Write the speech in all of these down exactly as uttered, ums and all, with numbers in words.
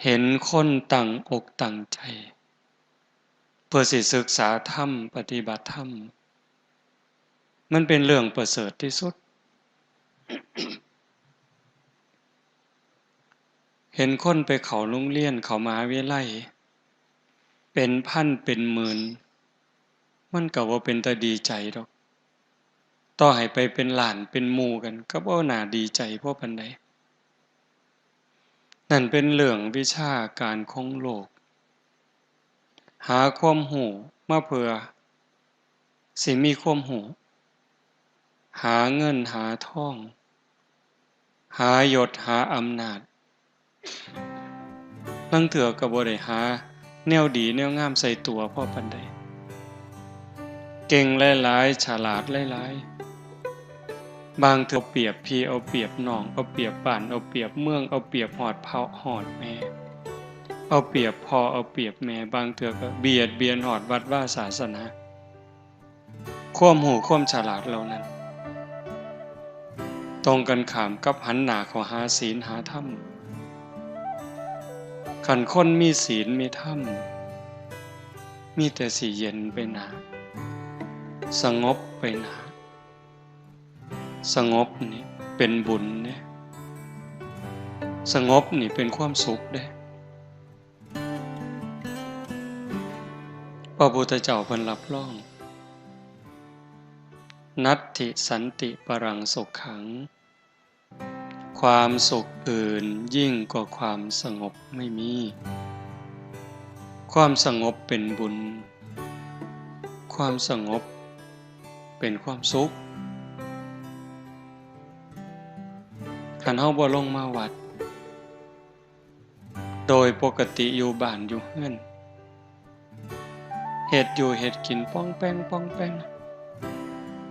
เห็นคนตั้งอกตั้งใจ เพื่อสิศึกษาธรรม ปฏิบัติธรรม มันเป็นเรื่องประเสริฐที่สุด เห็นคนไปเข้าโรงเรียน เข้ามหาวิทยาลัย เป็นพันเป็นหมื่น มันก็บ่เป็นตาดีใจดอก ต่อให้ไปเป็นล้านเป็นหมู่กัน ก็บ่น่าดีใจพอปานใด นั่นเป็นเรื่องวิชาการของโลก หาความรู้มาเพื่อสิมีความรู้ หาเงินหาทอง หายศหาอำนาจ ลางเทื่อก็บ่ได้หาแนวดีแนวงามใส่ตัวพอปานใด เก่งหลายๆ ฉลาดหลายๆ บางเทื่อเอาเปรียบพี่เอาเปรียบน้อง เอาเปรียบบ้านเอาเปรียบเมือง เอาเปรียบฮอดพ่อฮอดแม่ เอาเปรียบพ่อเอาเปรียบแม่ บางเทื่อก็เบียดเบียนฮอดวัดวาศาสนา ความรู้ความฉลาดเหล่านั้น ตรงกันข้ามกับหันหน้าเข้าหาศีลหาธรรม คันคนมีศีลมีธรรม มีแต่สิเย็นไปหน้า สงบไปหน้า สงบนี่เป็นบุญเด้ สงบนี่เป็นความสุขเด้ พระพุทธเจ้าเพิ่นรับรอง นัตถิสันติปรังสุขขัง ความสุขอื่นยิ่งกว่าความสงบไม่มี ความสงบเป็นบุญ ความสงบเป็นความสุข คันเฮาบ่ลงมาวัด โดยปกติอยู่บ้านอยู่เฮือน เฮ็ดอยู่เฮ็ดกินป้องแป้งป้องแป้ง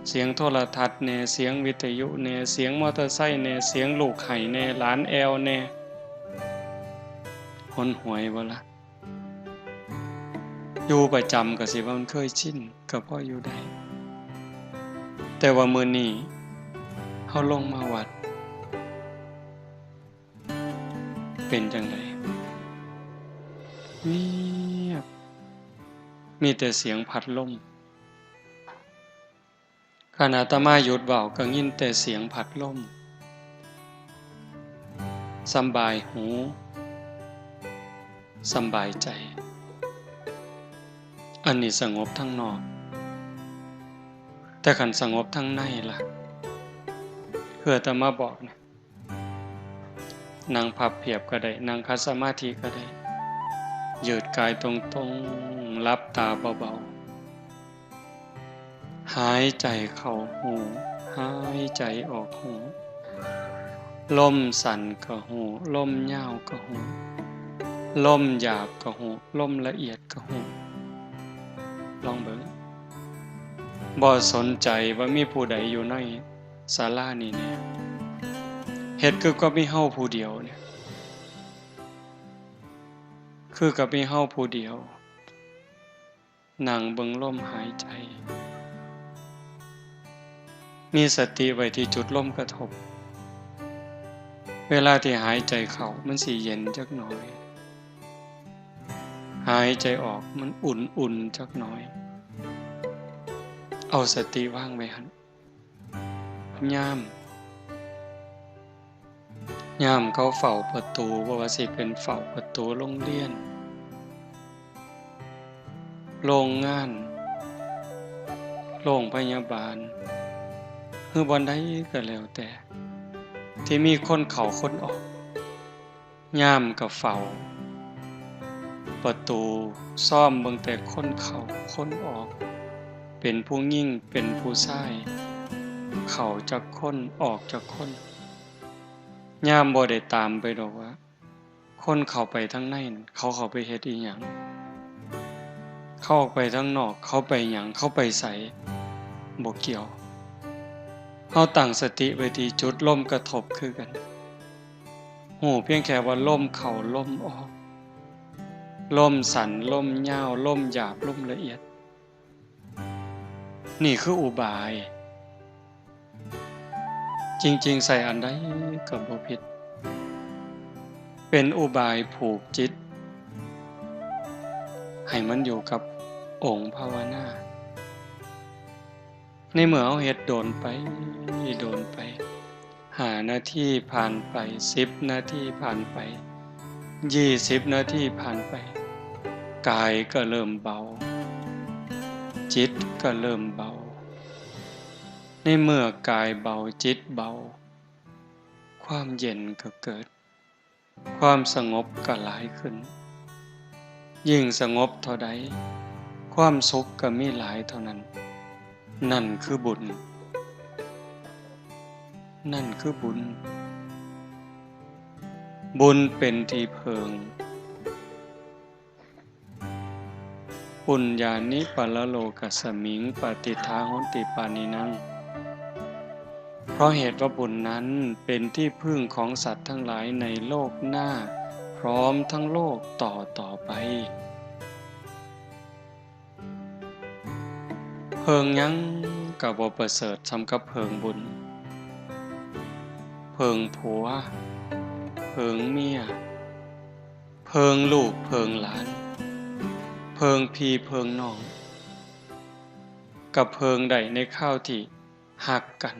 เสียงโทรทัศน์แหน่ เสียงวิทยุแหน่ เสียงมอเตอร์ไซค์แหน่ เสียงลูกไห้แหน่ หลานแอ่วแหน่ หนหวยบ่ล่ะ อยู่ประจำก็สิว่ามันเคยชิน ก็พออยู่ได้ แต่ว่ามื้อนี้เฮาลงมาวัด เป็นจั่งใด เงียบ มีแต่เสียงพัดลม คันอาตมาหยุดเว้าก็ยินแต่เสียงพัดลม สำบายหู สำบายใจ อันนี้สงบทางนอก แต่คันสงบทางในล่ะ คืออาตมาบอกนะ นั่งพับเพียบก็ได้ นั่งขัดสมาธิก็ได้ ยืดกายตรงๆ หลับตาเบาๆ หายใจเข้าฮู้ หายใจออกฮู้ ลมสั้นก็ฮู้ ลมยาวก็ฮู้ ลมหยาบก็ฮู้ ลมละเอียดก็ฮู้ ลองเบิ่ง บ่สนใจว่ามีผู้ใดอยู่ในศาลานี้แหน่ เฮ็ดคือกับมีเฮาผู้เดียวเนี่ย คือกับมีเฮาผู้เดียว นั่งเบิ่งลมหายใจ มีสติไว้ที่จุดลมกระทบ เวลาที่หายใจเข้ามันสิเย็นจักหน่อย หายใจออกมันอุ่นๆจักหน่อย เอาสติวางไว้หั่น ยาม ยามเขาเฝ้าประตู บ่ว่าสิเป็นเฝ้าประตูโรงเรียน โรงงาน โรงพยาบาล หรือบ่อนใดก็แล้วแต่ ที่มีคนเข้าคนออก ยามก็เฝ้าประตู ซอมเบิ่งแต่คนเข้าคนออก เป็นผู้หญิงเป็นผู้ชาย เข้าจักคนออกจักคน ยามบ่ได้ตามไปดอกว่า คนเข้าไปทางในนั่น เขาเข้าไปเฮ็ดอิหยัง เขาออกไปทางนอก เขาไปหยัง เขาไปไส บ่เกี่ยว เฮาตั้งสติไว้ที่จุดลมกระทบคือกัน ฮู้เพียงแค่ว่าลมเข้าลมออก ลมสั้นลมยาว ลมหยาบลมละเอียด นี่คืออุบาย จริงๆ ใส่อันใดก็บ่ผิด เป็นอุบายผูกจิต ให้มันอยู่กับองค์ภาวนา ในเมื่อเฮาเฮ็ดโดนไป โดนไป ห้านาทีผ่านไป สิบนาทีผ่านไป ยี่สิบนาทีผ่านไป กายก็เริ่มเบา จิตก็เริ่มเบา ในเมื่อกายเบา จิตเบา ความเย็นก็เกิด ความสงบก็หลายขึ้น ยิ่งสงบเท่าใด ความสุขก็มีหลายเท่านั้น นั่นคือบุญ นั่นคือบุญ บุญเป็นที่เพิง ปุญญานิปรโลกัสมิง ปะติฏฐาโหนติปาณินัง เพราะเหตุว่าบุญนั้นเป็นที่พึ่งของสัตว์ทั้งหลายในโลกหน้า พร้อมทั้งโลกต่อต่อไป เพิงหยังก็บ่ประเสริฐส่ำกับเพิงบุญ เพิงผัว เพิงเมีย เพิงลูกเพิงหลาน เพิงพี่เพิงน้อง ก็เพิงได้ในคราวที่ฮักกัน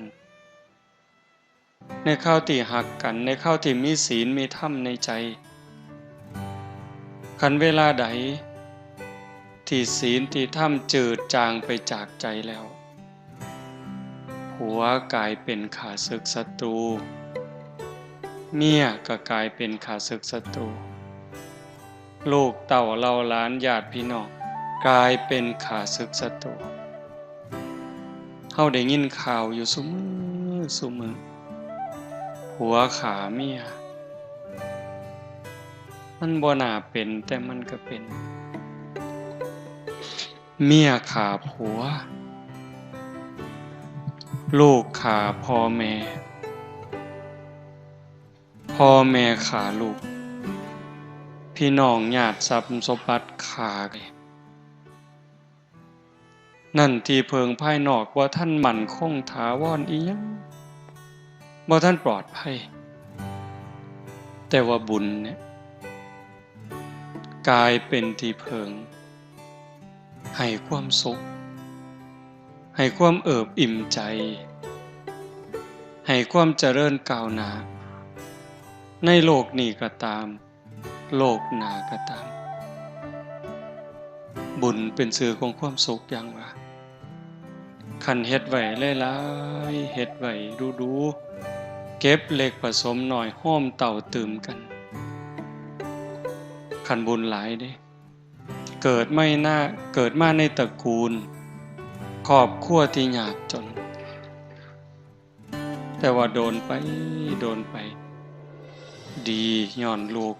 ในคราวที่ฮักกัน ในคราวที่มีศีลมีธรรมในใจ คันเวลาใดที่ศีลที่ธรรมจืดจางไปจากใจแล้ว ผัวกลายเป็นข้าศึกศัตรู เมียก็กลายเป็นข้าศึกศัตรู ลูกเต้าเหล่าหลานญาติพี่น้องกลายเป็นข้าศึกศัตรู เฮาได้ยินข่าวอยู่ซุมื้อซุมื้อ ผัวฆ่าเมีย มันบ่น่าเป็น แต่มันก็เป็น เมียฆ่าผัว ลูกฆ่าพ่อแม่ พ่อแม่ฆ่าลูก พี่น้องญาติทรัพย์สมบัติฆ่ากัน นั่นที่เพิงภายนอกบ่ทันมั่นคงถาวรอิหยัง บ่ทันปลอดภัย แต่ว่าบุญเนี่ย กลายเป็นที่เพิง ให้ความสุข ให้ความเอิบอิ่มใจ ให้ความเจริญก้าวหน้า ในโลกนี้ก็ตาม โลกหน้าก็ตาม บุญเป็นชื่อของความสุขอย่างว่า คันเฮ็ดไว้หลายๆ เฮ็ดไว้ดูๆ เก็บเล็กผสมน้อย โฮมเต้าตื่มกัน คันบุญหลายเด้ เกิดไม่น่า เกิดมาในตระกูล ครอบครัวที่ยากจน แต่ว่าโดนไป โดนไป ดีย้อนลูก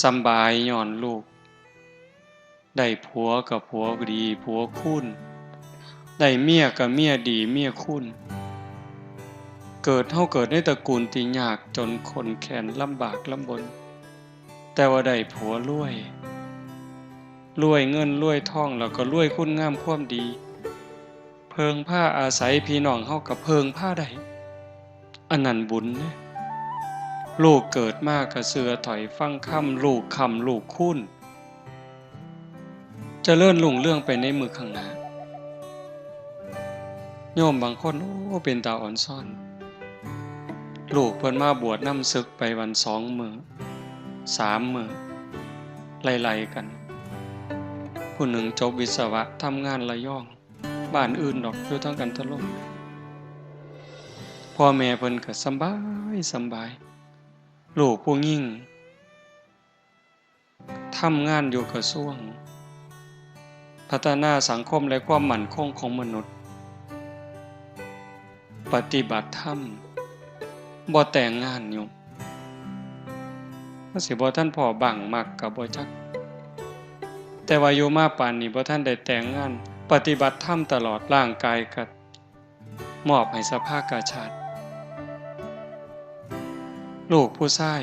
สำบายย้อนลูก ได้ผัวก็ผัวดี ผัวคูณ ได้เมียก็เมียดี เมียคูณ เกิด เฮาเกิดในตระกูลที่ยากจนข้นแค้นลำบากลำบน แต่ว่าได้ผัวรวย รวยเงินรวยทอง แล้วก็รวยคุณงามความดี เพิ่งพาอาศัยพี่น้องเฮาก็เพิ่งพาได้ อันนั้นบุญเด้ ลูกเกิดมาก็เชื่อถ้อยฟังคำ ลูกค้ำลูกคูณ เจริญรุ่งเรืองไปในมื้อข้างหน้า โยมบางคน โอ้ เป็นตาอ่อนซ้อน ลูกเพิ่นมาบวชนำสึกไปวันสองมื้อ สามมื้อ ไล่ๆ กัน ผู้หนึ่งจบวิศวะ ทำงานระยอง บ้านอื่นดอก อยู่ทางกันทะล่ม พ่อแม่เพิ่นก็สำบาย สำบาย ลูกผู้หญิง ทำงานอยู่กระทรวงพัฒนาสังคมและความมั่นคงของมนุษย์ ปฏิบัติธรรม บ่แต่งงานอยู่ มันสิบ่ทันพ้อบั้งมักก็บ่จัก แต่ว่าอยู่มาปานนี้บ่ทันได้แต่งงาน ปฏิบัติธรรมตลอด ร่างกายก็มอบให้สภากาชาด ลูกผู้ชาย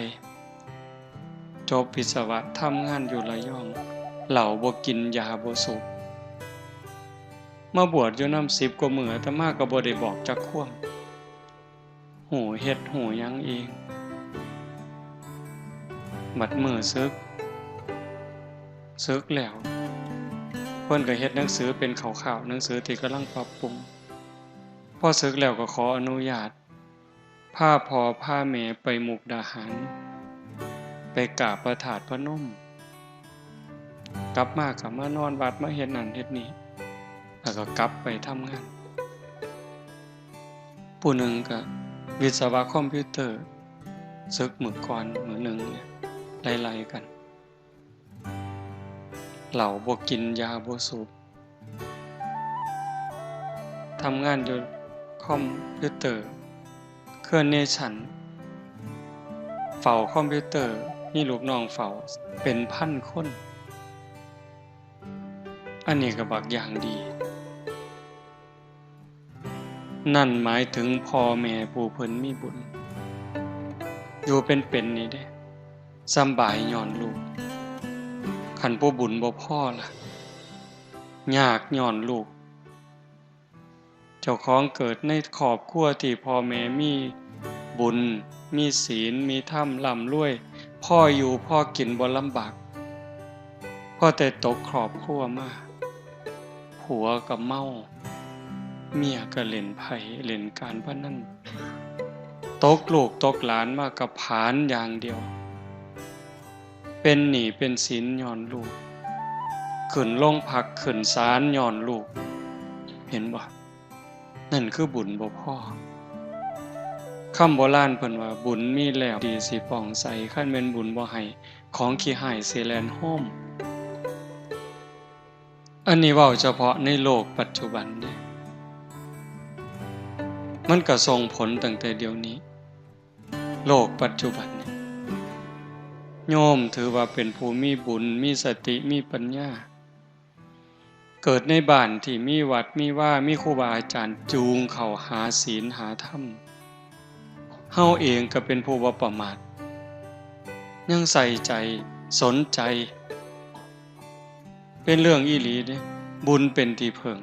จบวิศวะ ทำงานอยู่ระยอง เหล้าบ่กิน ยาบ่สูบ มาบวชอยู่นำสิบกว่ามื้อ อาตมาก็บ่ได้บอกจักความ ฮู้เฮ็ดฮู้หยังเอง บัดมื้อสึก สึกแล้ว เพิ่นก็เฮ็ดหนังสือเป็นคร่าวๆ หนังสือที่กำลังปรับปรุง พอสึกแล้วก็ขออนุญาต พาพ่อพาแม่ไปมุกดาหาร ไปกราบพระธาตุพนม กลับมาก็มานอนวัด มาเฮ็ดนั่นเฮ็ดนี่ แล้วก็กลับไปทำงาน ผู้หนึ่งก็วิศวะคอมพิวเตอร์ สึกมื้อก่อนมื้อหนึ่งเนี่ย ไล่ๆ กัน เหล้าบ่กิน ยาบ่สูบ ทำงานอยู่คอมพิวเตอร์ เครือเนชั่น เฝ้าคอมพิวเตอร์ มีลูกน้องเฝ้าเป็นพันคน อันนี้ก็บักอย่างดี นั่นหมายถึงพ่อแม่ผู้เพิ่นมีบุญ อยู่เป็นๆ นี่เด้ สำบายย้อนลูก คันผู้บุญบ่พอล่ะ ยากย้อนลูก เจ้าของเกิดในครอบครัวที่พ่อแม่มีบุญ มีศีล มีธรรม ร่ำรวย พออยู่พอกิน บ่ลำบาก พอแต่ตกครอบครัวมา ผัวก็เมา เมียก็เล่นไพ่เล่นการพนัน ตกลูกตกหลานมาก็ผลาญอย่างเดียว เป็นหนี้เป็นสินย้อนลูก ขึ้นโรงพักขึ้นศาลย้อนลูก เห็นบ่ นั่นคือบุญบ่พอ คำโบราณเพิ่นว่า บุญมีแล้วดีสิปองใส คันแม่นบุญบ่ให้ ของขี้ฮ้ายสิแล่นโฮม อันนี้เว้าเฉพาะในโลกปัจจุบันเด้ มันก็ส่งผลตั้งแต่เดี๋ยวนี้ โลกปัจจุบันเนี่ย โยมถือว่าเป็นผู้มีบุญ มีสติ มีปัญญา เกิดในบ้านที่มีวัดมีวา มีครูบาอาจารย์จูงเข้าหาศีลหาธรรม เฮาเองก็เป็นผู้บ่ประมาท ยังใส่ใจ สนใจ เป็นเรื่องอีหลีเด้ บุญเป็นที่เพิ่ง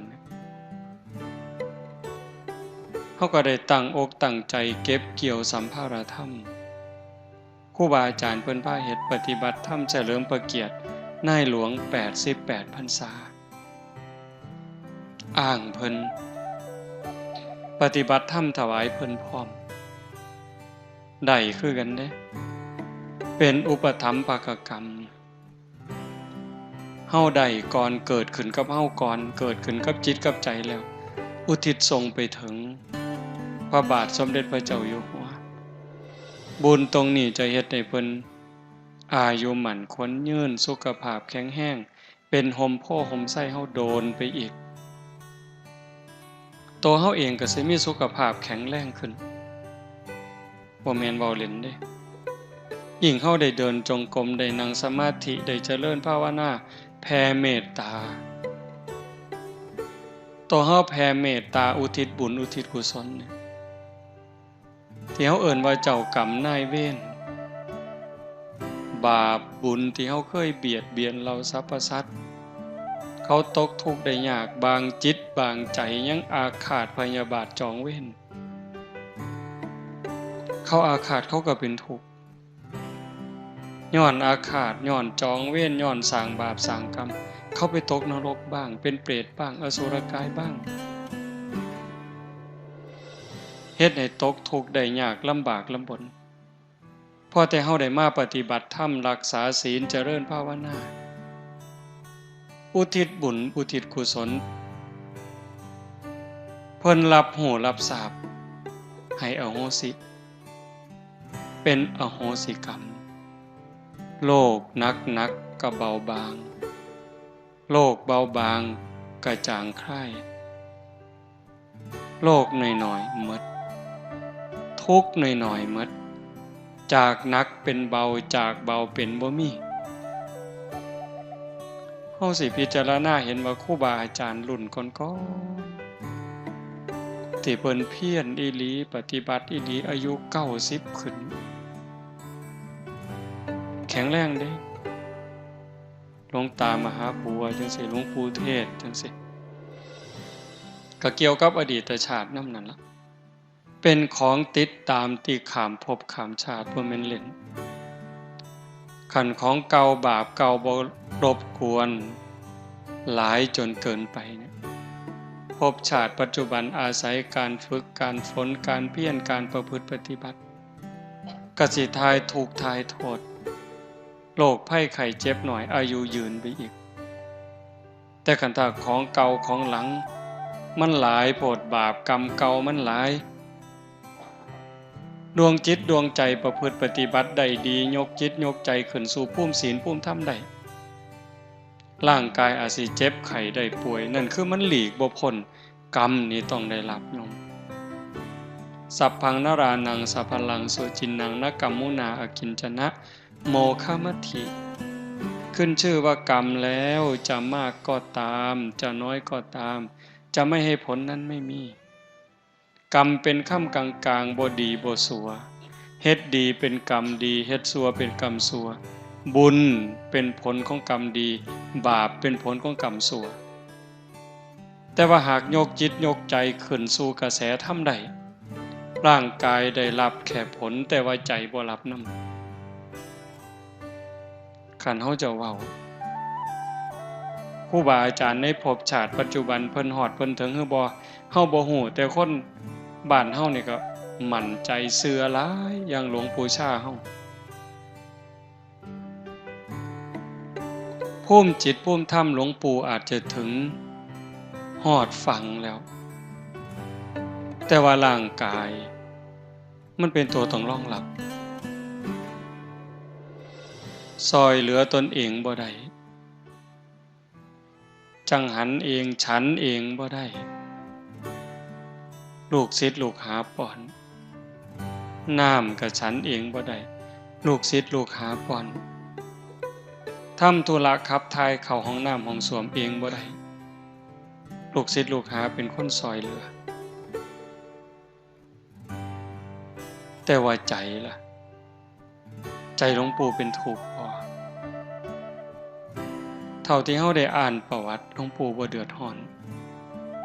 เฮาก็ได้ตั้งอกตั้งใจเก็บเกี่ยวสัมภาระธรรม ครูบาอาจารย์เพิ่นพาเฮ็ดปฏิบัติธรรมเฉลิมพระเกียรตินายหลวงแปดสิบแปดพรรษา อ้างเพิ่น ปฏิบัติธรรมถวายเพิ่นพร้อม ได้คือกันเด้ เป็นอุปถัมภกกรรม เฮาได้ก่อน เกิดขึ้นกับเฮาก่อน เกิดขึ้นกับจิตกับใจแล้ว อุทิศส่งไปถึงพระบาทสมเด็จพระเจ้าอยู่หัว บุญตรงนี้จะเฮ็ดให้เพิ่นอายุมั่นขวัญยืน สุขภาพแข็งแรง เป็นฮ่มโพธิ์ฮ่มไทรเฮาโดนไปอีก ตัวเฮาเองก็สิมีสุขภาพแข็งแรงขึ้น บ่แม่นเว้าเล่นเด้ ยิ่งเฮาได้เดินจงกรม ได้นั่งสมาธิ ได้เจริญภาวนา แผ่เมตตา ตัวเฮาแผ่เมตตา อุทิศบุญ อุทิศกุศลเนี่ย ที่เฮาเอิ้นว่าเจ้ากรรมนายเวร บาปบุญที่เฮาเคยเบียดเบียนเหล่าสรรพสัตว์ เขาตกทุกข์ได้ยาก บางจิตบางใจยังอาฆาตพยาบาทจองเวร เขาอาฆาตเขาก็เป็นทุกข์ ย้อนอาฆาต ย้อนจองเวร ย้อนสร้างบาปสร้างกรรม เขาไปตกนรกบ้าง เป็นเปรตบ้าง อสุรกายบ้าง เฮ็ดให้ตกทุกข์ได้ยาก ลำบากลำบน พอแต่เฮาได้มาปฏิบัติธรรม รักษาศีล เจริญภาวนา อุทิศบุญ อุทิศกุศล เพิ่นรับรู้รับทราบ ให้อโหสิ เป็นอโหสิกรรม โรคหนักๆ ก็เบาบาง โรคเบาบางก็จางคลาย โรคน้อยๆ หมด ทุกข์น้อยๆ หมด จากหนักเป็นเบา จากเบาเป็นบ่มี เฮาสิพิจารณาเห็นว่าครูบาอาจารย์รุ่นก่อนๆ ที่เพิ่นเพียรอีหลี ปฏิบัติอีหลี อายุเก้าสิบขึ้น แข็งแรงเด้ หลวงตามหาบัวจั่งซี้ หลวงปู่เทศจั่งซี้ ก็เกี่ยวกับอดีตชาตินำนั่นล่ะ เป็นของติดตามที่ข้ามภพข้ามชาติ บ่แม่นเล่น คันของเก่าบาปเก่าบ่รบกวนหลายจนเกินไปเนี่ย ภพชาติปัจจุบันอาศัยการฝึก การฝน การเพียร การประพฤติปฏิบัติ กะสิถ่ายทุกข์ถ่ายโทษ โรคภัยไข้เจ็บน้อย อายุยืนไปอีก แต่คันถ้าของเก่าของหลัง มันหลายโพด บาปกรรมเก่ามันหลาย ดวงจิตดวงใจประพฤติปฏิบัติได้ดี ยกจิตยกใจขึ้นสู่ภูมิศีลภูมิธรรมได้ ร่างกายอาจสิเจ็บไข้ได้ป่วย นั่นคือมันหลีกบ่พ้น กรรมนี่ต้องได้รับโยม สัพพังนรานัง สะพะลัง สุจินนัง นะกัมมุนา อกิญจนะ โมฆะมัตถิ ขึ้นชื่อว่ากรรมแล้ว จะมากก็ตาม จะน้อยก็ตาม จะไม่ให้ผลนั้นไม่มี กรรมเป็นค่ำกลางๆ บ่ดีบ่สัว เฮ็ดดีเป็นกรรมดี เฮ็ดสัวเป็นกรรมสัว บุญเป็นผลของกรรมดี บาปเป็นผลของกรรมสัว แต่ว่าหากยกจิตยกใจขึ้นสู่กระแสธรรมได้ ร่างกายได้รับแค่ผล แต่ว่าใจบ่รับนำ คันเฮาจะเว้า ครูบาอาจารย์ในภพชาติปัจจุบันเพิ่นฮอดเพิ่นถึงหรือบ่ เฮาบ่ฮู้ แต่คนบ้านเฮานี่ก็มั่นใจเชื่อหลาย อย่างหลวงปู่ชาเฮา ภูมิจิตภูมิธรรมหลวงปู่อาจจะถึงฮอดฝั่งแล้ว แต่ว่าร่างกาย มันเป็นตัวต้องรองรับ ซ่อยเหลือตนเองบ่ได้ จั่งหันเอง ฉันเองบ่ได้ ลูกศิษย์ลูกหาป้อน น้ำก็ฉันเองบ่ได้ ลูกศิษย์ลูกหาป้อน ทำธุระขับถ่ายเข้าห้องน้ำห้องส้วมเองบ่ได้ ลูกศิษย์ลูกหาเป็นคนซ่อยเหลือ แต่ว่าใจล่ะ ใจหลวงปู่เป็นทุกข์บ่ เท่าที่เฮาได้อ่านประวัติ หลวงปู่บ่เดือดร้อน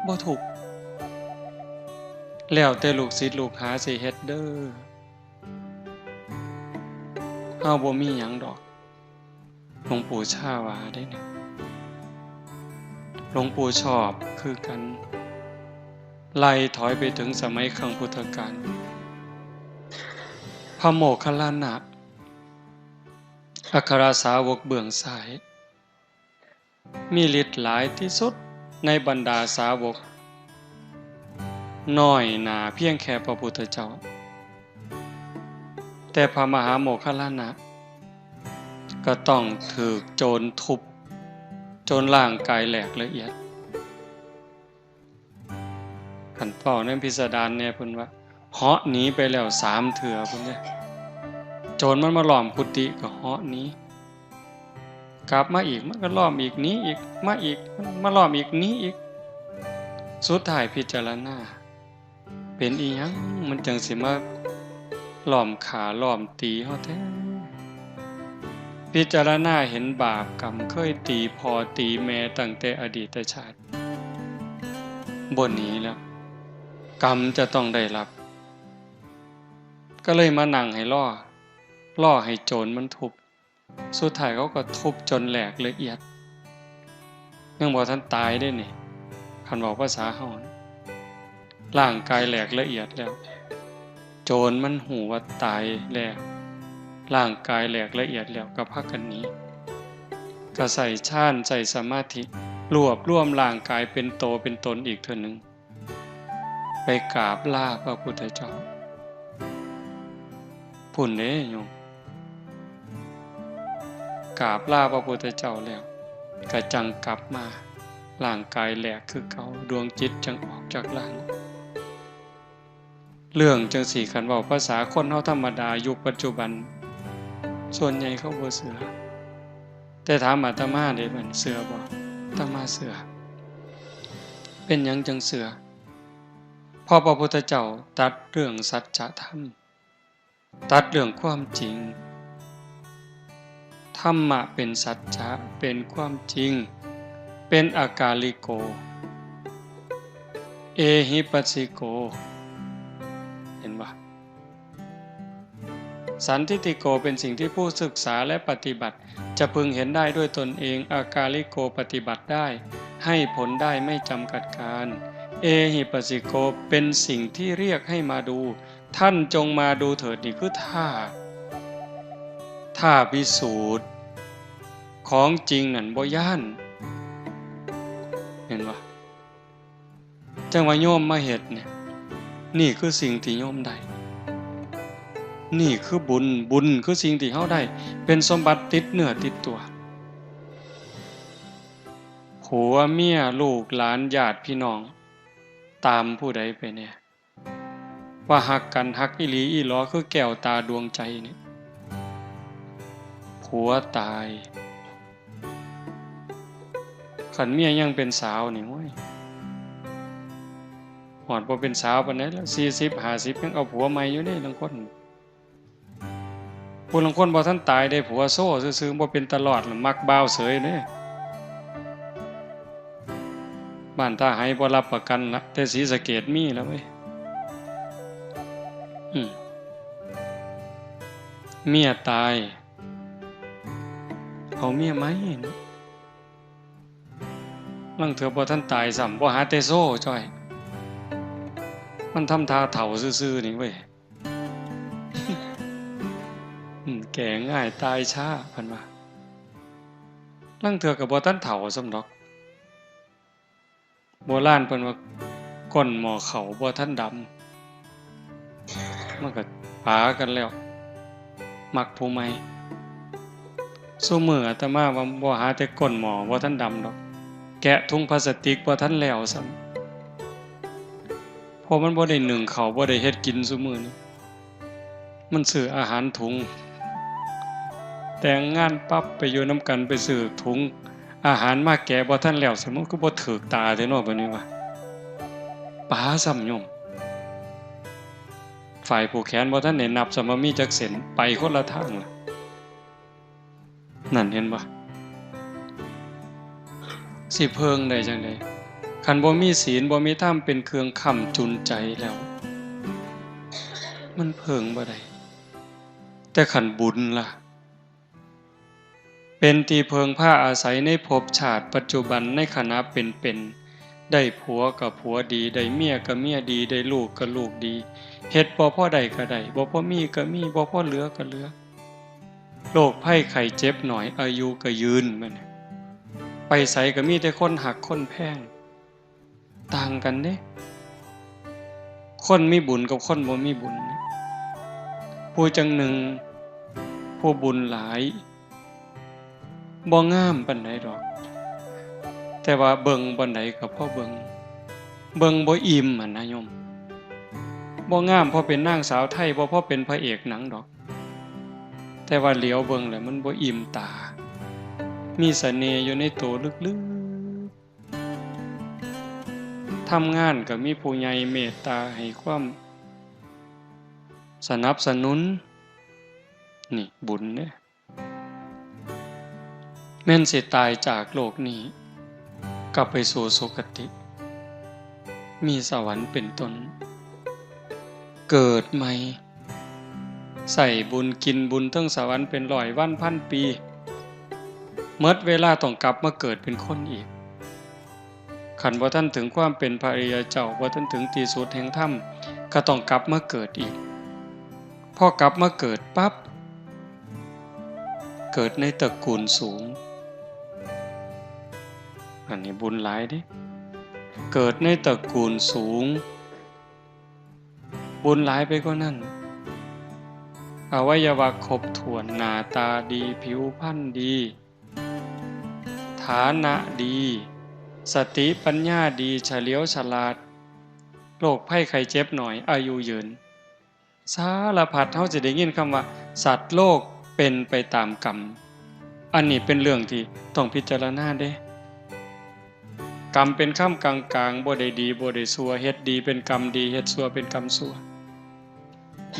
บ่ทุกข์ แล้วแต่ลูกศิษย์ลูกหาสิเฮ็ดเด้อ เฮาบ่มีหยังดอก หลวงปู่ชาว่าเด้เนี่ย หลวงปู่ชอบคือกัน ไล่ถอยไปถึงสมัยครั้งพุทธกาล พระโมคคัลลานะ อัครสาวกเบื้องซ้าย มีฤทธิ์หลายที่สุดในบรรดาสาวก น้อยหนาเพียงแค่พระพุทธเจ้า แต่พระมหาโมคคัลลานะ ก็ต้องถูกโจรทุบ จนร่างกายแหลกละเอียด คันเว้าในพิสดารแน่เพิ่นว่า เหาะหนีไปแล้วสามเทื่อพุ้นเด้ โจรมันมาล้อมกุฏิก็เหาะหนี กลับมาอีก มันก็ล้อมอีก หนีอีก มาอีก มาล้อมอีก หนีอีก สุดท้ายพิจารณา เป็นอีหยังมันจั่งสิมาล้อมฆ่าล้อมตีเฮาแท้ พิจารณาเห็นบาปกรรมเคยตีพ่อตีแม่ตั้งแต่อดีตชาติ บ่หนีแล้ว กรรมจะต้องได้รับ ก็เลยมานั่งให้รอ รอให้โจรมันทุบ สุดท้ายเขาก็ทุบจนแหลกละเอียด ยังบ่ทันตายเด้นี่ คันเว้าภาษาเฮานะ ร่างกายแหลกละเอียดแล้ว โจรมันฮู้ว่าตายแล้ว ร่างกายแหลกละเอียดแล้ว ก็พากันหนี ก็ใช้ฌาน ใช้สมาธิ รวบรวมร่างกายเป็นโตเป็นตนอีกเทื่อหนึ่ง ไปกราบลาพระพุทธเจ้า พุ้นเด้โยม กราบลาพระพุทธเจ้าแล้ว ก็จั่งกลับมา ร่างกายแหลกคือเก่า ดวงจิตจั่งออกจากร่าง เรื่องจั่งซี้ คันเว้าภาษาคนเฮาธรรมดายุคปัจจุบัน ส่วนใหญ่เขาบ่เชื่อ แต่ถามอาตมาเด้ มันเชื่อบ่ อาตมาเชื่อ เป็นหยังจั่งเชื่อ เพราะพระพุทธเจ้าตรัสเรื่องสัจธรรม ตรัสเรื่องความจริง ธรรมะเป็นสัจจะ เป็นความจริง เป็นอากาลิโก เอหิปัสสิโก เห็นบ่ สันทิฏฐิโก เป็นสิ่งที่ผู้ศึกษาและปฏิบัติ จะพึงเห็นได้ด้วยตนเอง อากาลิโก ปฏิบัติได้ ให้ผลได้ไม่จำกัดกาล เอหิปัสสิโก เป็นสิ่งที่เรียกให้มาดู ท่านจงมาดูเถิด นี่คือท้า ท้าพิสูจน์ ของจริงนั่นบ่ย้าน เห็นบ่ จั่งว่าโยมมาเฮ็ดเนี่ย นี่คือสิ่งที่โยมได้ นี่คือบุญ บุญคือสิ่งที่เฮาได้ เป็นสมบัติติดเนื้อติดตัว ผัวเมียลูกหลานญาติพี่น้อง ตามผู้ใดไปแน่ ว่าฮักกัน ฮักอีหลีอีหลอคือแก้วตาดวงใจนี่ ผัวตาย คันเมียยังเป็นสาวนี่ โอ้ย ฮอดบ่เป็นสาวปานใดแล้ว สี่สิบ ห้าสิบ ยังเอาผัวใหม่อยู่เด้ ลางคน ผู้ลางคนบ่ทันตายได้ผัวโซ่ซื่อๆ บ่เป็นตาลอดล่ะ มักบ่าวเสยเด้ บ้านท่าไหบ่รับประกันละ แต่ศรีสะเกษมีแล้วเว้ย อืม เมียตาย เอาเมียใหม่เนาะ ลางเทื่อบ่ทันตายซ้ำ บ่หาแต่โซ่จ้อย มันทำท่าเฒ่าซื่อๆ นี่เว้ย อืม แก่ง่ายตายช้า เพิ่นว่า ลางเทื่อก็บ่ทันเฒ่าซ้ำดอก โบราณเพิ่นว่า ก้นหม้อข้าวบ่ทันดำ มันก็ปากันแล้ว มักผู้ใหม่ ซุมื้ออาตมาว่าบ่หาแต่ก้นหม้อบ่ทันดำดอก แกะถุงพลาสติกบ่ทันแล้วซ้ำ เพราะมันบ่ได้นึ่งข้าว บ่ได้เฮ็ดกินซุมื้อนี้ มันซื้ออาหารถุง แต่งงานปั๊บไปอยู่นำกัน ไปซื้อถุงอาหารมาแกะบ่ทันแล้ว สมมุติคือบ่ถืกตาแท้เนาะ บัดนี้ว่า ปาซ้ำโยม ฝ่ายผูกแขนบ่ทันได้นับซ้ำว่ามีจักเส้น ไปคนละทางล่ะ นั่นเห็นบ่ สิเพิ่งได้จั่งใด คันบ่มีศีล บ่มีธรรมเป็นเครื่องค้ำจุนใจแล้ว มันเพิ่งบ่ได้ แต่คันบุญล่ะ เป็นที่เพิ่งพาอาศัยในภพชาติปัจจุบัน ในขณะเป็นๆ ได้ผัวก็ผัวดี ได้เมียก็เมียดี ได้ลูกก็ลูกดี เฮ็ดบ่พอได้ก็ได้ บ่พอมีก็มี บ่พอเหลือก็เหลือ โรคภัยไข้เจ็บน้อย อายุก็ยืน แม่น ไปไสก็มีแต่คนฮักคนแพง ต่างกันเด้ คนมีบุญกับคนบ่มีบุญ ผู้จั่งหนึ่ง ผู้บุญหลาย บ่งามปานใดดอก แต่ว่าเบิ่งบ่อนใดก็พอเบิ่ง เบิ่งบ่อิ่มหั่นนะโยม บ่งามพอเป็นนางสาวไทย บ่พอเป็นพระเอกหนังดอก แต่ว่าเหลียวเบิ่งแล้วมันบ่อิ่มตา มีเสน่ห์อยู่ในตัวลึกๆ ทำงานก็มีผู้ใหญ่เมตตาให้ความสนับสนุน นี่บุญเด้ แม่นสิตายจากโลกนี้ กลับไปสู่สุคติ มีสวรรค์เป็นต้น เกิดใหม่ ใส่บุญกินบุญเทิงสวรรค์เป็นร้อยวันพันปี หมดเวลาต้องกลับมาเกิดเป็นคนอีก คันบ่ทันถึงความเป็นพระอริยเจ้า บ่ทันถึงที่สุดแห่งธรรม ก็ต้องกลับมาเกิดอีก พอกลับมาเกิดปั๊บ เกิดในตระกูลสูง อันนี้บุญหลายเด้ เกิดในตระกูลสูง บุญหลายไปกว่านั้น อวัยวะครบถ้วน หน้าตาดี ผิวพรรณดี ฐานะดี สติปัญญาดี เฉลียวฉลาด โรคภัยไข้เจ็บน้อย อายุยืน สารพัด เฮาสิได้ยินคำว่า สัตว์โลกเป็นไปตามกรรม อันนี้เป็นเรื่องที่ต้องพิจารณาเด้ กรรมเป็นคำกลางๆ บ่ได้ดีบ่ได้ชั่ว เฮ็ดดีเป็นกรรมดี เฮ็ดชั่วเป็นกรรมชั่ว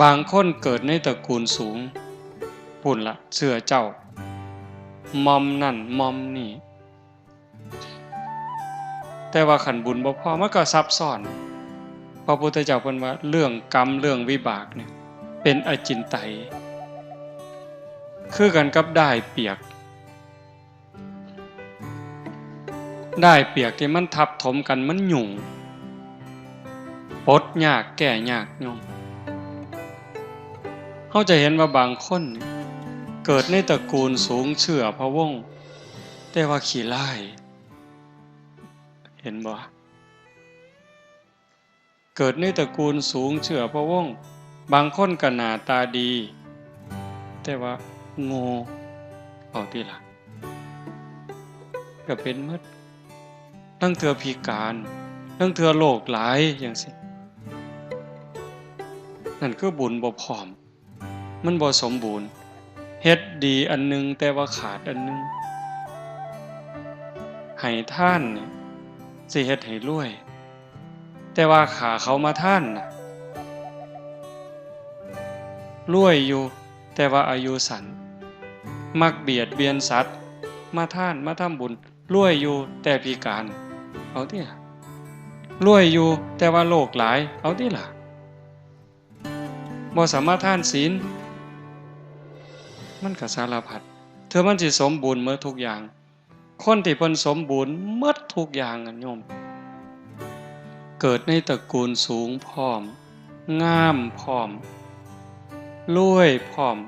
บางคนเกิดในตระกูลสูง พู้นละ เชื้อเจ้า หม่อมนั่นหม่อมนี่ แต่ว่าคันบุญบ่พอ มันก็ซับซ้อน พระพุทธเจ้าเพิ่นว่าเรื่องกรรมเรื่องวิบากเนี่ย เป็นอจินไตย คือกันกับด้ายเปียก ด้ายเปียกที่มันทับถมกันมันหยุ่ง ปลดยากแก้ยากโยม เฮาจะเห็นว่าบางคนนี่เกิดในตระกูลสูงเชื้อพระวงศ์ แต่ว่าขี้ร้าย เห็นบ่ เกิดในตระกูลสูงเชื้อพระวงศ์ บางคนก็หน้าตาดี แต่ว่าโง่ เอาติล่ะ ก็เป็นหมด ลางเทื่อพิการ ลางเทื่อโรคหลายจั่งซี้ นั่นคือบุญบ่พร้อม มันบ่สมบูรณ์ เฮ็ดดีอันหนึ่งแต่ว่าขาดอันหนึ่ง ให้ทานนี่สิเฮ็ดให้รวย แต่ว่าฆ่าเขามาทานน่ะ รวยอยู่ แต่ว่าอายุสั้น มักเบียดเบียนสัตว์ มาทาน มาทำบุญ รวยอยู่ แต่พิการ เอาติล่ะ รวยอยู่ แต่ว่าโรคหลาย เอาติล่ะ บ่สามารถทานศีล มันก็สารพัด เทื่อมันสิสมบูรณ์หมดทุกอย่าง คนที่เพิ่นสมบูรณ์หมดทุกอย่างอะโยม เกิดในตระกูลสูงพร้อม งามพร้อม รวยพร้อม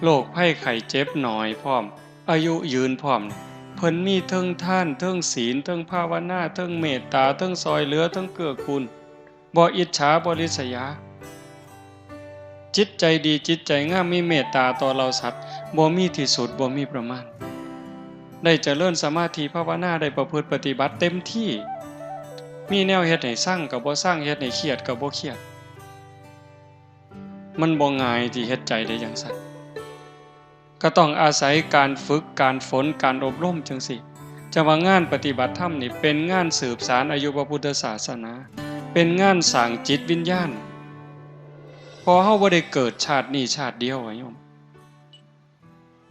โรคภัยไข้เจ็บน้อยพร้อม อายุยืนพร้อม เพิ่นมีเทิงทาน เทิงศีล เทิงภาวนา เทิงเมตตา เทิงซ่อยเหลือ เทิงเกื้อกูล บ่อิจฉา บ่ริษยา จิตใจดี จิตใจงาม มีเมตตาต่อเหล่าสัตว์ บ่มีที่สุด บ่มีประมาณ ได้เจริญสมาธิภาวนา ได้ประพฤติปฏิบัติเต็มที่ มีแนวเฮ็ดให้ซังก็บ่ซัง เฮ็ดให้เครียดก็บ่เครียด มันบ่ง่ายที่เฮ็ดใจได้จั่งซั้น ก็ต้องอาศัยการฝึก การฝน การอบรมจั่งซี้ จั่งว่างานปฏิบัติธรรมนี่เป็นงานสืบสานอายุพระพุทธศาสนา เป็นงานสร้างจิตวิญญาณ เพราะเฮาบ่ได้เกิดชาตินี้ชาติเดียวอะโยม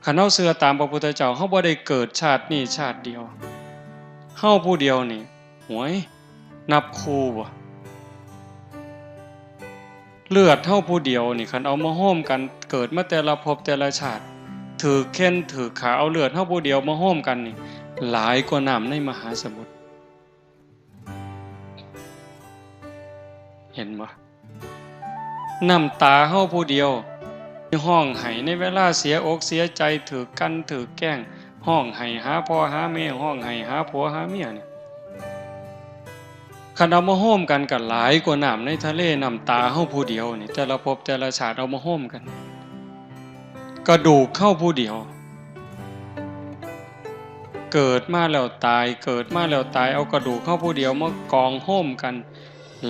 คันเฮาเชื่อตามพระพุทธเจ้า เฮาบ่ได้เกิดชาตินี้ชาติเดียว เฮาผู้เดียวนี่ หวย นับคู่บ่ เลือดเฮาผู้เดียวนี่ คันเอามาโฮมกัน เกิดมาแต่ละภพแต่ละชาติ ถืกเฆ็่นถืกฆ่า เอาเลือดเฮาผู้เดียวมาโฮมกันนี่ หลายกว่าน้ำในมหาสมุทร เห็นบ่ น้ำตาเฮาผู้เดียว ร้องไห้ในเวลาเสียอกเสียใจ ถืกกลั่นถืกแกล้ง ร้องไห้หาพ่อหาแม่ ร้องไห้หาผัวหาเมียนี่ คันเอามาโฮมกันก็หลายกว่าน้ำในทะเล น้ำตาเฮาผู้เดียวนี่ แต่ละภพแต่ละชาติเอามาโฮมกัน กระดูกเฮาผู้เดียว เกิดมาแล้วตาย เกิดมาแล้วตาย เอากระดูกเฮาผู้เดียวมากองโฮมกัน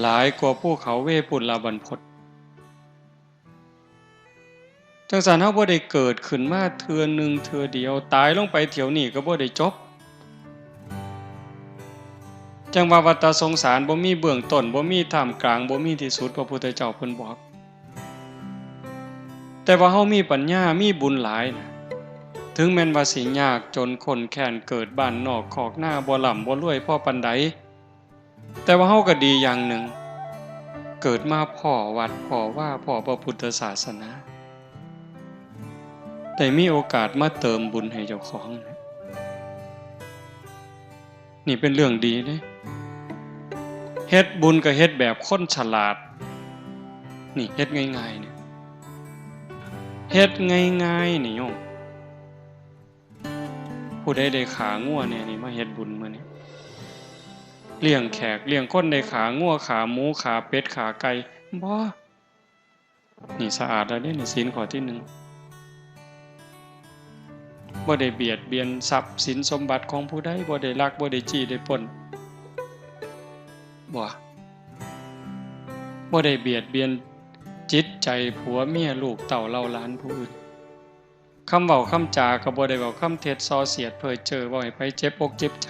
หลายกว่าภูเขาเวปุลลบรรพต จั่งซั้นเฮาบ่ได้เกิดขึ้นมาเทื่อหนึ่งเทื่อเดียว ตายลงไปเที่ยวนี้ก็บ่ได้จบ จั่งว่าวัฏสงสารบ่มีเบื้องต้น บ่มีท่ามกลาง บ่มีที่สุด พระพุทธเจ้าเพิ่นบอก แต่ว่าเฮามีปัญญา มีบุญหลายนะ ถึงแม่นว่าสิยากจนข้นแค้น เกิดบ้านนอกคอกนา บ่ร่ำบ่รวยพอปานใด แต่ว่าเฮาก็ดีอย่างหนึ่ง เกิดมาพ้อวัด พ้อวา พ้อพระพุทธศาสนา ได้มีโอกาสมาเติมบุญให้เจ้าของ นี่เป็นเรื่องดีเด้ เฮ็ดบุญก็เฮ็ดแบบคนฉลาด นี่เฮ็ดง่ายๆ นี่ เฮ็ดง่ายๆ นี่โยม ผู้ใดได้ขางัวแหน่นี่ มาเฮ็ดบุญมื้อนี้ เลี้ยงแขกเลี้ยงคน ได้ขางัว ขาหมู ขาเป็ด ขาไก่ บ่ นี่สะอาดแล้วเด้ นี่ศีลข้อที่หนึ่ง บ่ได้เบียดเบียนทรัพย์สินสมบัติของผู้ใด บ่ได้ลัก บ่ได้จี้ ได้ปล้น บ่ บ่ได้เบียดเบียนจิตใจผัวเมียลูกเต้าเหล่าหลานผู้อื่น คำเว้าคำจาก็บ่ได้เว้าคำเท็จส่อเสียดเพ้อเจ้อ เว้าให้ไผเจ็บอกเจ็บใจ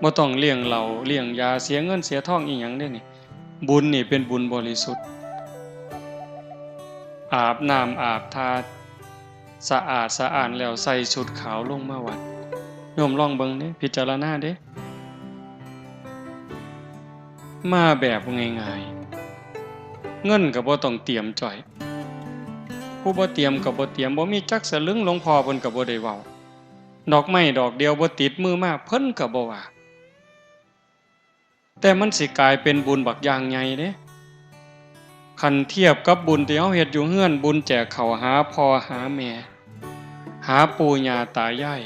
บ่ต้องเลี้ยงเหล้าเลี้ยงยา เสียเงินเสียทองอีหยังเด้นี่ บุญนี่เป็นบุญบริสุทธิ์ อาบน้ำอาบท่า สะอาดสะอ้านแล้วใส่ชุดขาวลงมาวัด โยมลองเบิ่งเด้ พิจารณาเด้ มาแบบง่ายๆ เงินก็บ่ต้องเตรียมจ้อย ผู้บ่เตรียมก็บ่เตรียม บ่มีจักสลึง หลวงพ่อเพิ่นก็บ่ได้เว้า ดอกไม้ดอกเดียวบ่ติดมือมา เพิ่นก็บ่ว่า แต่มันสิกลายเป็นบุญบักอย่างใหญ่เด้ คันเทียบกับบุญที่เฮาเฮ็ดอยู่เฮือน บุญแจกข้าวหาพ่อหาแม่ หาปู่ย่าตายาย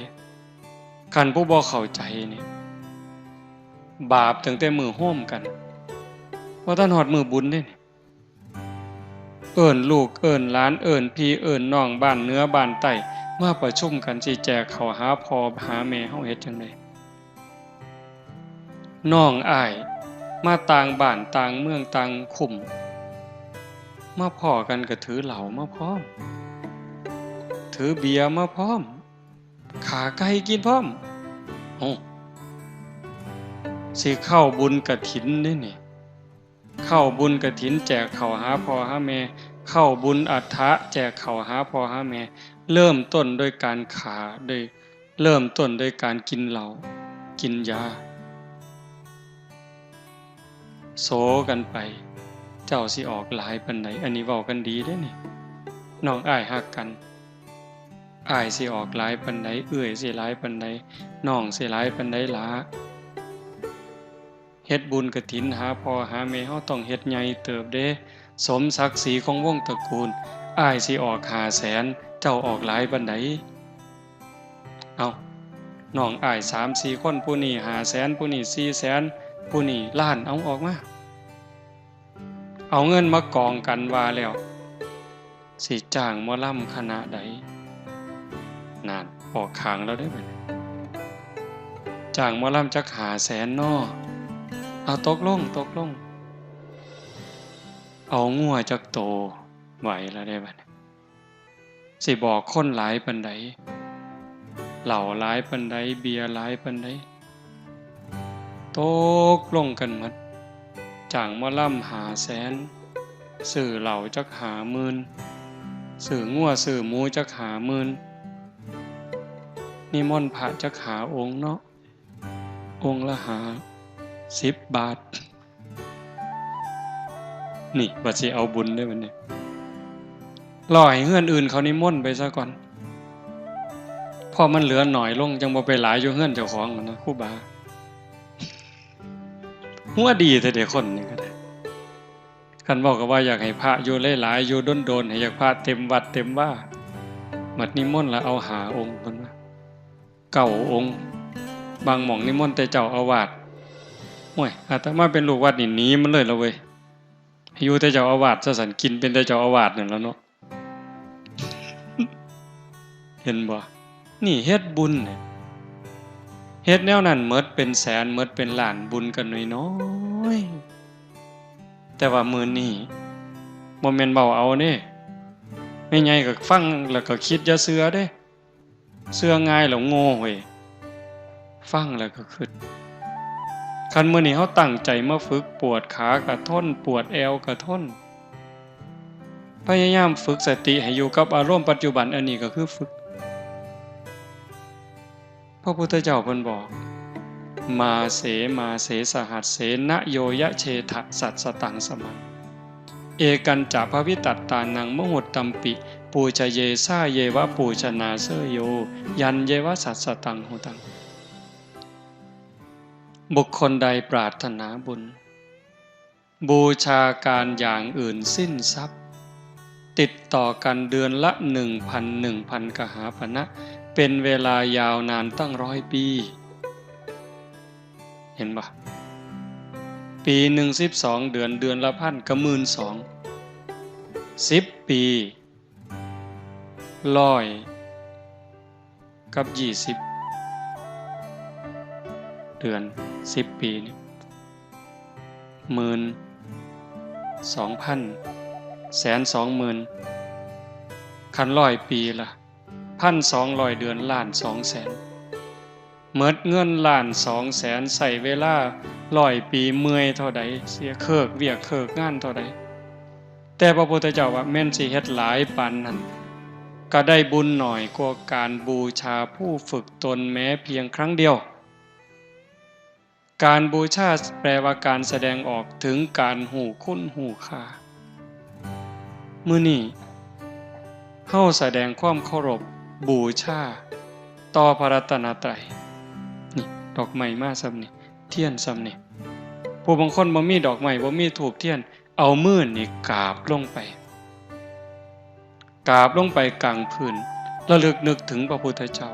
คันผู้บ่เข้าใจนี่ บาปตั้งแต่มื้อโฮมกัน บ่ทันฮอดมื้อบุญเด้นี่ เอิ้นลูกเอิ้นหลาน เอิ้นพี่เอิ้นน้อง บ้านเหนือบ้านใต้ มาประชุมกันสิแจกข้าวหาพ่อหาแม่ เฮาเฮ็ดจั่งใด น้องอ้ายมาต่างบ้านต่างเมืองต่างคุ้ม มาพ้อกันก็ถือเหล้ามาพร้อม ถือเบียร์มาพร้อม ฆ่าไก่กินพร้อม โอ้ สิเข้าบุญกฐินเด้นี่ เข้าบุญกฐินแจกข้าวหาพ่อหาแม่ เข้าบุญอัฏฐะแจกข้าวหาพ่อหาแม่ เริ่มต้นด้วยการฆ่า โดย เริ่มต้นด้วยการกินเหล้า กินยา โสกันไป เจ้าสิออกหลายปานใด อันนี้เว้ากันดีเด้นี่ น้องอ้ายฮักกัน อ้ายสิออกหลายปานใด เอื้อยสิหลายปานใด น้องสิหลายปานใดหละ เฮ็ดบุญกฐินหาพ่อหาแม่ เฮาต้องเฮ็ดใหญ่เติบเด้ สมศักดิ์ศรีของวงตระกูล อ้ายสิออกห้าแสน เจ้าออกหลายปานใด เอ้า น้องอ้ายสามสี่คน ผู้นี้ห้าแสน ผู้นี้สี่แสน ผู้นี้ล้าน เอาออกมา เอาเงินมากองกันว่าแล้ว สิจ้างหมอลำคณะใด นั่น ออกข้างแล้วเด้บัดนี้ จ้างหมอลำจักห้าแสนเนาะ เอา ตกลง ตกลง เอางัวจักโต ไหวแล้วเด้บัดนี้ สิบอกคนหลายปานใด เหล้าหลายปานใด เบียร์หลายปานใด ตกลงกันหมด จ้างหมอลำห้าแสน ซื้อเหล้าจักห้าหมื่น ซื้องัวซื้อหมูจักห้าหมื่น นิมนต์พระจักห้าองค์เนาะ องค์ละห้าสิบบาท นี่บัดสิเอาบุญเด้บัดนี้ รอให้เฮือนอื่นเขานิมนต์ไปซะก่อน พอมันเหลือหน่อยลง จั่งบ่ไปหลายอยู่เฮือนเจ้าของหั้นนะ ครูบา หัวดีแท้เด้คนนี่ก็ได้ คันเว้าก็ว่าอยากให้พระอยู่หลายๆ อยู่โดนๆ ให้อยากพระเต็มวัดเต็มวา บัดนิมนต์ละเอาห้าองค์เพิ่นว่า เก้าองค์ บางหม่องนิมนต์แต่เจ้าอาวาส โอ้ย อาตมาเป็นลูกวัดนี่หนีมันเลยละเว้ย ให้อยู่แต่เจ้าอาวาสซะซั่น กินเป็นแต่เจ้าอาวาสนั่นล่ะเนาะ เห็นบ่ นี่เฮ็ดบุญเนี่ย เฮ็ดแนวนั้นหมดเป็นแสน หมดเป็นล้าน บุญก็น้อยๆ แต่ว่ามื้อนี้บ่แม่นเว้าเอาเด้ แม่ใหญ่ก็ฟังแล้วก็คิดอย่าเชื่อเด้ เชื่อง่ายแล้วโง่เว้ย ฟังแล้วก็คิด คันมื้อนี้เฮาตั้งใจมาฝึก ปวดขาก็ทน ปวดแอวก็ทน พยายามฝึกสติให้อยู่กับอารมณ์ปัจจุบัน อันนี้ก็คือฝึก พระพุทธเจ้าเพิ่นบอก มาเส มาเส สหัสเส นะโยยะเชทะ สัสสตังสมัง เอกัญจะภวิตัตตานัง มหุตตัมปิ ปูชเย สาเยวะ ปูชนาเสโย ยันเยวะ สัสสตังหุตัง บุคคลใดปรารถนาบุญ บูชาการอย่างอื่นสิ้นทรัพย์ ติดต่อกันเดือนละหนึ่งพัน หนึ่งพันกหาปณะ เป็นเวลายาวนานตั้งร้อยปี เห็นปะ ปีหนึ่งสิบสองเดือน เดือนละพันก็หมื่นสอง สิบปี ร้อยกับยี่สิบ เดือน สิบปีนี่ หมื่น สองพัน แสน สองหมื่น คันร้อยปีล่ะ พันสองร้อยเดือน ล้านสองแสน หมดเงินล้านสองแสน ใช้เวลาร้อยปี เมื่อยเท่าใด เสียเคิกเวียกเคิกงานเท่าใด แต่พระพุทธเจ้าว่าแม่นสิเฮ็ดหลายปานนั้น ก็ได้บุญน้อยกว่าการบูชาผู้ฝึกตนแม้เพียงครั้งเดียว การบูชาแปลว่าการแสดงออกถึงการฮู้คุณฮู้ค่า มื้อนี้ เฮาแสดงความเคารพบูชาต่อพระรัตนตรัย นี่ ดอกไม้มาส่ำนี่ เทียนส่ำนี่ ผู้บางคนบ่มีดอกไม้ บ่มีธูปเทียน เอามือนี่กราบลงไป กราบลงไปกลางพื้น ระลึกนึกถึงพระพุทธเจ้า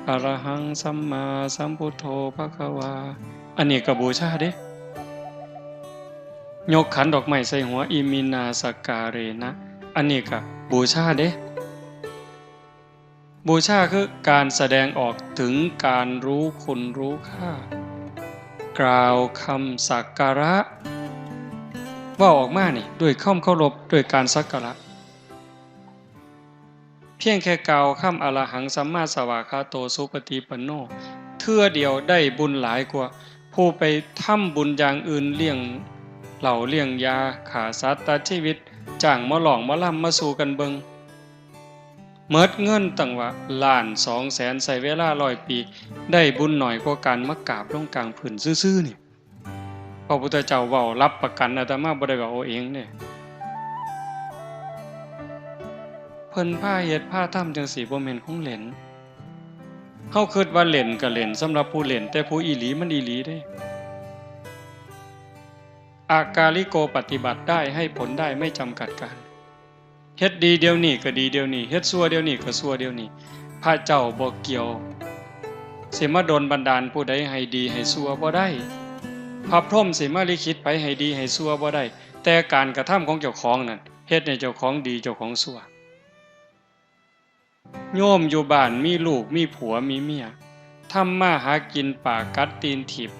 อะระหังสัมมาสัมพุทโธภะคะวา อันนี้ก็บูชาเด้ ยกขันดอกไม้ใส่หัว อิมินาสกการะ อันนี้ก็บูชาเด้ บูชาคือการแสดงออกถึงการรู้คุณรู้ค่า กล่าวคำสักการะ เว้าออกมานี่ ด้วยความเคารพ ด้วยการสักการะ เพียงแค่กล่าวคำ อะระหังสัมมาสวากขาโต สุปฏิปันโน เทื่อเดียวได้บุญหลายกว่าผู้ไปทำบุญอย่างอื่น เลี้ยงเหล้าเลี้ยงยา ฆ่าสัตว์ตัดชีวิต จ้างหมอร้องหมอลำมาสู่กันเบิ่ง หมดเงินตั้งว่าล้านสองแสน ใช้เวลาร้อยปี ได้บุญน้อยกว่าการมากราบลงกลางพื้นซื่อๆ นี่ พระพุทธเจ้าเว้ารับประกัน อาตมาบ่ได้เว้าเอาเองเด้ เพิ่นพาเฮ็ดพาทำจั่งซี้ บ่แม่นของเล่น เฮาคิดว่าเล่นก็เล่น สำหรับผู้เล่น แต่ผู้อีหลีมันอีหลีเด้ อากาลิโก ปฏิบัติได้ ให้ผลได้ ไม่จำกัดการ เฮ็ดดีเดี๋ยวนี้ก็ดีเดี๋ยวนี้ เฮ็ดชั่วเดี๋ยวนี้ก็ชั่วเดี๋ยวนี้ พระเจ้าบ่เกี่ยว สิมาดลบันดาลผู้ใดให้ดีให้ชั่วบ่ได้ พระพรหมสิมาลิขิตไผให้ดีให้ชั่วบ่ได้ แต่การกระทำของเจ้าของนั่น เฮ็ดให้เจ้าของดีเจ้าของชั่ว โยมอยู่บ้านมีลูกมีผัวมีเมีย ทำมาหากินปากกัดตีนถีบ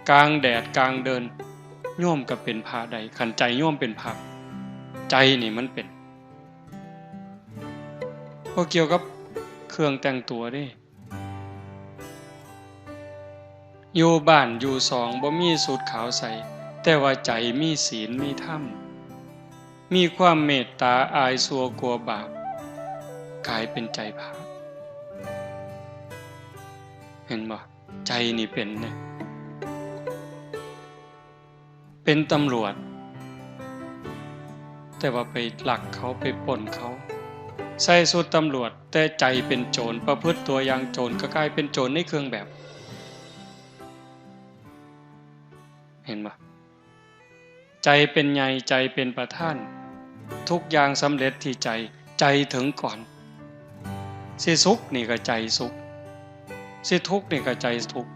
กลางแดดกลางเดิน โยมก็เป็นพระได้ คันใจโยมเป็นพระ ใจนี่มันเป็น บ่เกี่ยวกับเครื่องแต่งตัวเด้ อยู่บ้านอยู่ซองบ่มีชุดขาวใส่ แต่ว่าใจมีศีลมีธรรม มีความเมตตา อายชั่วกลัวบาป กลายเป็นใจพระ เห็นบ่ ใจนี่เป็นเนี่ย เป็นตำรวจ แต่ว่าไปลักเขา ไปปล้นเขา ใส่ชุดตำรวจ แต่ใจเป็นโจร ประพฤติตัวอย่างโจร ก็กลายเป็นโจรในเครื่องแบบ เห็นบ่ ใจเป็นใหญ่ ใจเป็นประธาน ทุกอย่างสำเร็จที่ใจ ใจถึงก่อน สิสุขนี่ก็ใจสุข สิทุกข์นี่ก็ใจทุกข์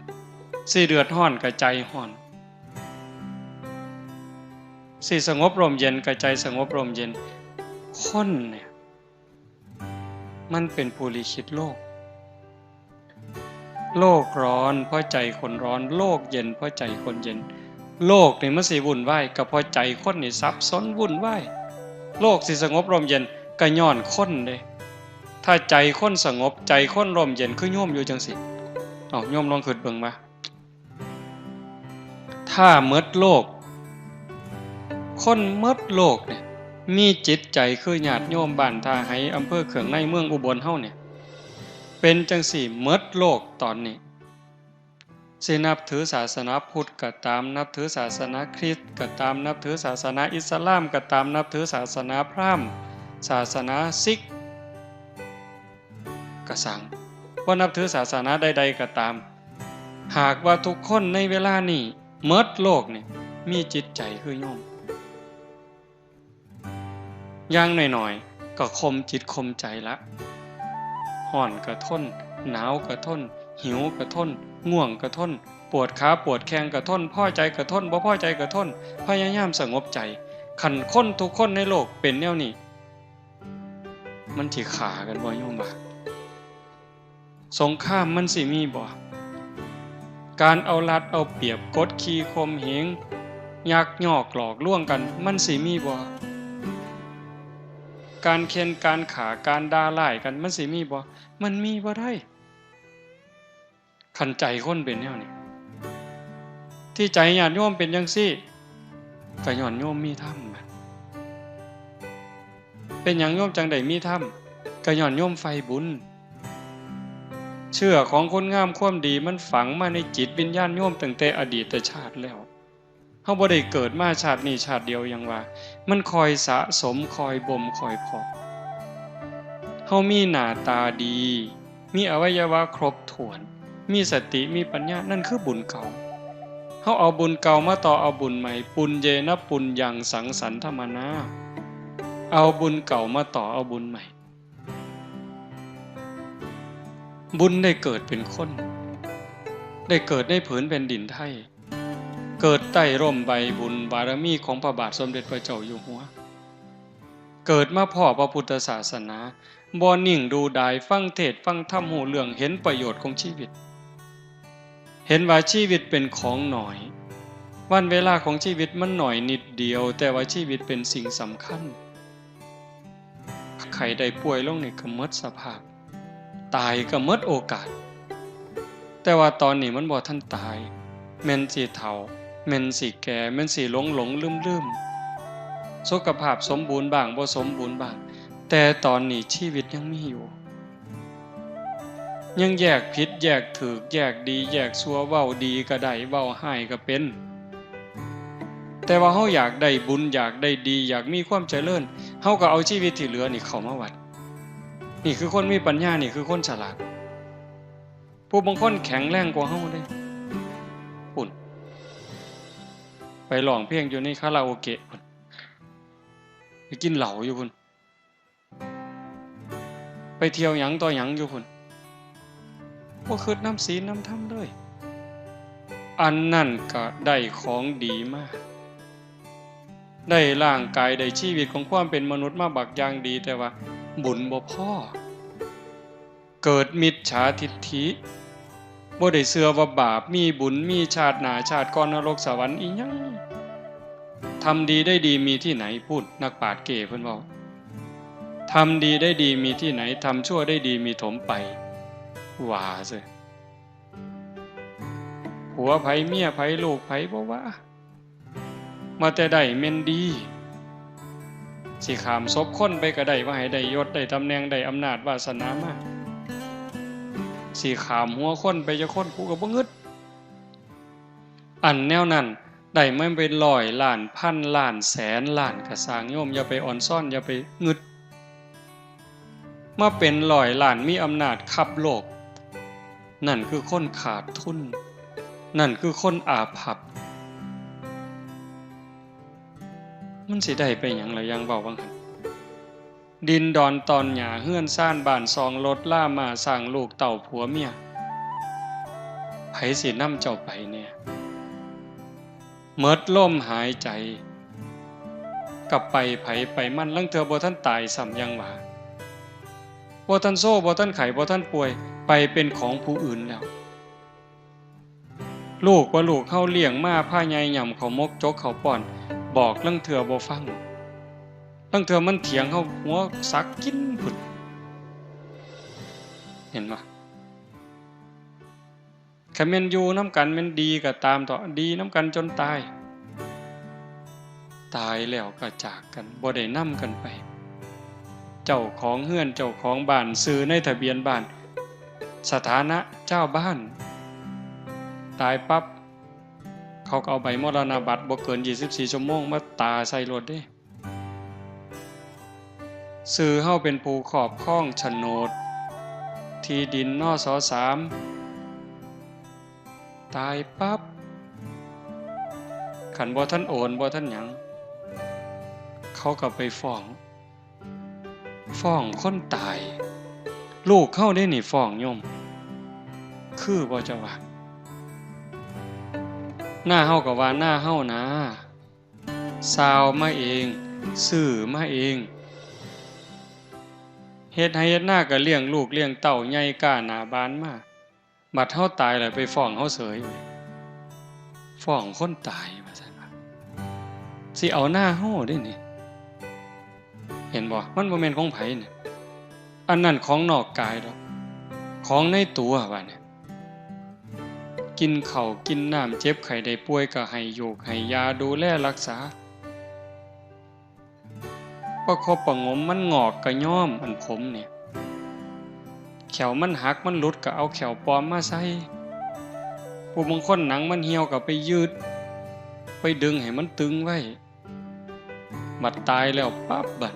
สิเดือดร้อนก็ใจร้อน สิสงบร่มเย็นก็ใจสงบร่มเย็น คนเนี่ย มันเป็นผู้ลิขิตโลก โลกร้อนเพราะใจคนร้อน โลกเย็นเพราะใจคนเย็น โลกนี่มันสิวุ่นวาย ก็เพราะใจคนนี่สับสนวุ่นวาย โลกสิสงบร่มเย็น ก็ย้อนคนเด้ ถ้าใจคนสงบ ใจคนร่มเย็น คือโยมอยู่จั่งซี้ เอ้า โยมลองคิดเบิ่งว่า ถ้าหมดโลก คนหมดโลกเนี่ย มีจิตใจคือญาติโยมบ้านท่าไฮ อำเภอเคืองใน เมืองอุบลเฮาเนี่ย เป็นจั่งซี้หมดโลกตอนนี้ สินับถือศาสนาพุทธก็ตาม นับถือศาสนาคริสต์ก็ตาม นับถือศาสนาอิสลามก็ตาม นับถือศาสนาพราหมณ์ ศาสนาซิกก็ซัง บ่นับถือศาสนาใดๆก็ตาม หากว่าทุกคนในเวลานี้หมดโลกนี่ มีจิตใจคือโยม อย่างน้อยๆ ก็ข่มจิตข่มใจละ ร้อนก็ทน หนาวก็ทน หิวก็ทน ง่วงก็ทน ปวดขาปวดแข้งก็ทน พอใจก็ทน บ่พอใจก็ทน พยายามสงบใจ คันคนทุกคนในโลกเป็นแนวนี้ มันสิฆ่ากันบ่โยมว่า สงครามมันสิมีบ่ การเอารัดเอาเปรียบ กดขี่ข่มเหง ยักยอกหลอกลวงกัน มันสิมีบ่ การเข่น การฆ่า การด่าร้ายกัน มันสิมีบ่ มันมีบ่ได้ คันใจคนเป็นแนวนี้ ที่ใจญาติโยมเป็นจั่งซี้ ก็ย้อนโยมมีธรรม เป็นหยังโยมจั่งได้มีธรรม ก็ย้อนโยมใฝ่บุญ เชื้อของคุณงามความดีมันฝังมาในจิตวิญญาณโยมตั้งแต่อดีตชาติแล้ว ฮาบ่ได้เกิดมาชาตินี้ชาติเดียวหยังว่า มันค่อยสะสม ค่อยบ่ม ค่อยเพาะ เฮามีหน้าตาดี มีอวัยวะครบถ้วน มีสติ มีปัญญา นั่นคือบุญเก่า เฮาเอาบุญเก่ามาต่อเอาบุญใหม่ ปุญเยนะปุญญังสังสันทะมนา เอาบุญเก่ามาต่อเอาบุญใหม่ บุญได้เกิดเป็นคน ได้เกิดในผืนแผ่นดินไทย เกิดใต้ร่มใบบุญบารมีของพระบาทสมเด็จพระเจ้าอยู่หัว เกิดมาพ้อพระพุทธศาสนา บ่นิ่งดูดาย ฟังเทศน์ฟังธรรม ฮู้เรื่อง เห็นประโยชน์ของชีวิต เห็นว่าชีวิตเป็นของน้อย วันเวลาของชีวิตมันน้อยนิดเดียว แต่ว่าชีวิตเป็นสิ่งสำคัญ ไข้ได้ป่วยลงนี่ก็หมดสภาพ ตายก็หมดโอกาส แต่ว่าตอนนี้มันบ่ทันตาย แม่นสิเฒ่า แม่นสิแก่ แม่นสิหลงหลงลืมลืม สุขภาพสมบูรณ์บ้าง บ่สมบูรณ์บ้าง แต่ตอนนี้ชีวิตยังมีอยู่ ยังแยกผิด แยกถูก แยกดี แยกชั่ว เว้าดีก็ได้ เว้าร้ายก็เป็น แต่ว่าเฮาอยากได้บุญ อยากได้ดี อยากมีความเจริญ เฮาก็เอาชีวิตที่เหลือนี่เข้ามาวัด นี่คือคนมีปัญญา นี่คือคนฉลาด ผู้บางคนแข็งแรงกว่าเฮาเด้ พุ้น ไปร้องเพลงอยู่ในคาราโอเกะพุ้น ไปกินเหล้าอยู่พุ้น ไปเที่ยวหยังต่อหยังอยู่พุ้น บ่คิดนำศีลนำธรรมเลย อันนั้นก็ได้ของดีมา ได้ร่างกาย ได้ชีวิตของความเป็นมนุษย์มาบักอย่างดี แต่ว่าบุญบ่พอ เกิดมิจฉาทิฏฐิ บ่ได้เชื่อว่าบาปมีบุญ มีชาติหน้าชาติก่อน นรกสวรรค์อีหยัง ทำดีได้ดีมีที่ไหน พุ้น นักปราชญ์เก้เพิ่นเว้า ทำดีได้ดีมีที่ไหน ทำชั่วได้ดีมีถมไป ว่าซื่อ ผัวไผเมียไผลูกไผบ่ว่า มาแต่ได้แม่นดี สิข้ามศพคนไปก็ได้ ว่าให้ได้ยศได้ตำแหน่งได้อำนาจวาสนามา สิข้ามหัวคนไปจักคนกูก็บ่งึด อันแนวนั้นได้มาเป็นร้อยล้าน พันล้าน แสนล้านก็ซ่าง โยมอย่าไปอ่อนซ้อน อย่าไปงึด มาเป็นร้อยล้าน มีอำนาจคับโลก นั่นคือคนขาดทุน นั่นคือคนอาภัพ มันสิได้ไปหยังล่ะ อย่างเว้าว่าหั่น ดินดอนตอนหญ้า เฮือนซานบ้านซอง รถลาม้าช้าง ลูกเต้าผัวเมีย ไผสินำเจ้าไปแน่ หมดลมหายใจ ก็ไปไผไปมัน ลางเทื่อบ่ทันตายซ้ำ อย่างว่า บ่ทันโซ บ่ทันไข้ บ่ทันป่วย ไปเป็นของผู้อื่นแล้ว ลูกว่าลูกเฮาเลี้ยงมา พาใหญ่หย่ำข้าวหมก จกข้าวป้อน บอกลางเทื่อบ่ฟัง ลางเทื่อมันเถียงเฮา หัวสักกินพุ้น เห็นบ่ คันแม่นอยู่นำกันแม่นดีก็ตามเถาะ ดีนำกันจนตาย ตายแล้วก็จากกัน บ่ได้นำกันไป เจ้าของเฮือน เจ้าของบ้าน ชื่อในทะเบียนบ้าน สถานะเจ้าบ้าน ตายปั๊บ เขาก็เอาใบมรณบัตร บ่เกินยี่สิบสี่ชั่วโมง มาตราใส่โลดเด้ ชื่อเฮาเป็นผู้ครอบครองโฉนด ที่ดิน นส.สาม ตายปั๊บ คันบ่ทันโอน บ่ทันหยัง เขาก็ไปฟ้อง ฟ้องคนตาย ลูกเฮาเด้นี่ฟ้องโยม คือบ่เจ้าว่า นาเฮาก็ว่านาเฮานา ซาวมาเอง ซื้อมาเอง เฮ็ดไร่เฮ็ดนาก็เลี้ยงลูกเลี้ยงเต้าใหญ่ก้าหน้าบานมา บัดเฮาตายแล้วไปฟ้องเฮาเสย ฟ้องคนตายว่าซั่นว่า สิเอานาเฮาเด้นี่ เห็นบ่ มันบ่แม่นของไผนี่ อันนั้นของนอกกายดอก ของในตัวว่าเนี่ย กินข้าวกินน้ำ เจ็บไข้ได้ป่วยก็ให้ยูกให้ยา ดูแลรักษา ประคบประหงม มันงอกก็ย้อม อันผมเนี่ย แข้วมันหักมันหลุดก็เอาแข้วปลอมมาใส่ ผู้บางคนหนังมันเหี่ยวก็ไปยืด ไปดึงให้มันตึงไว้ บัดตายแล้วปั๊บบัด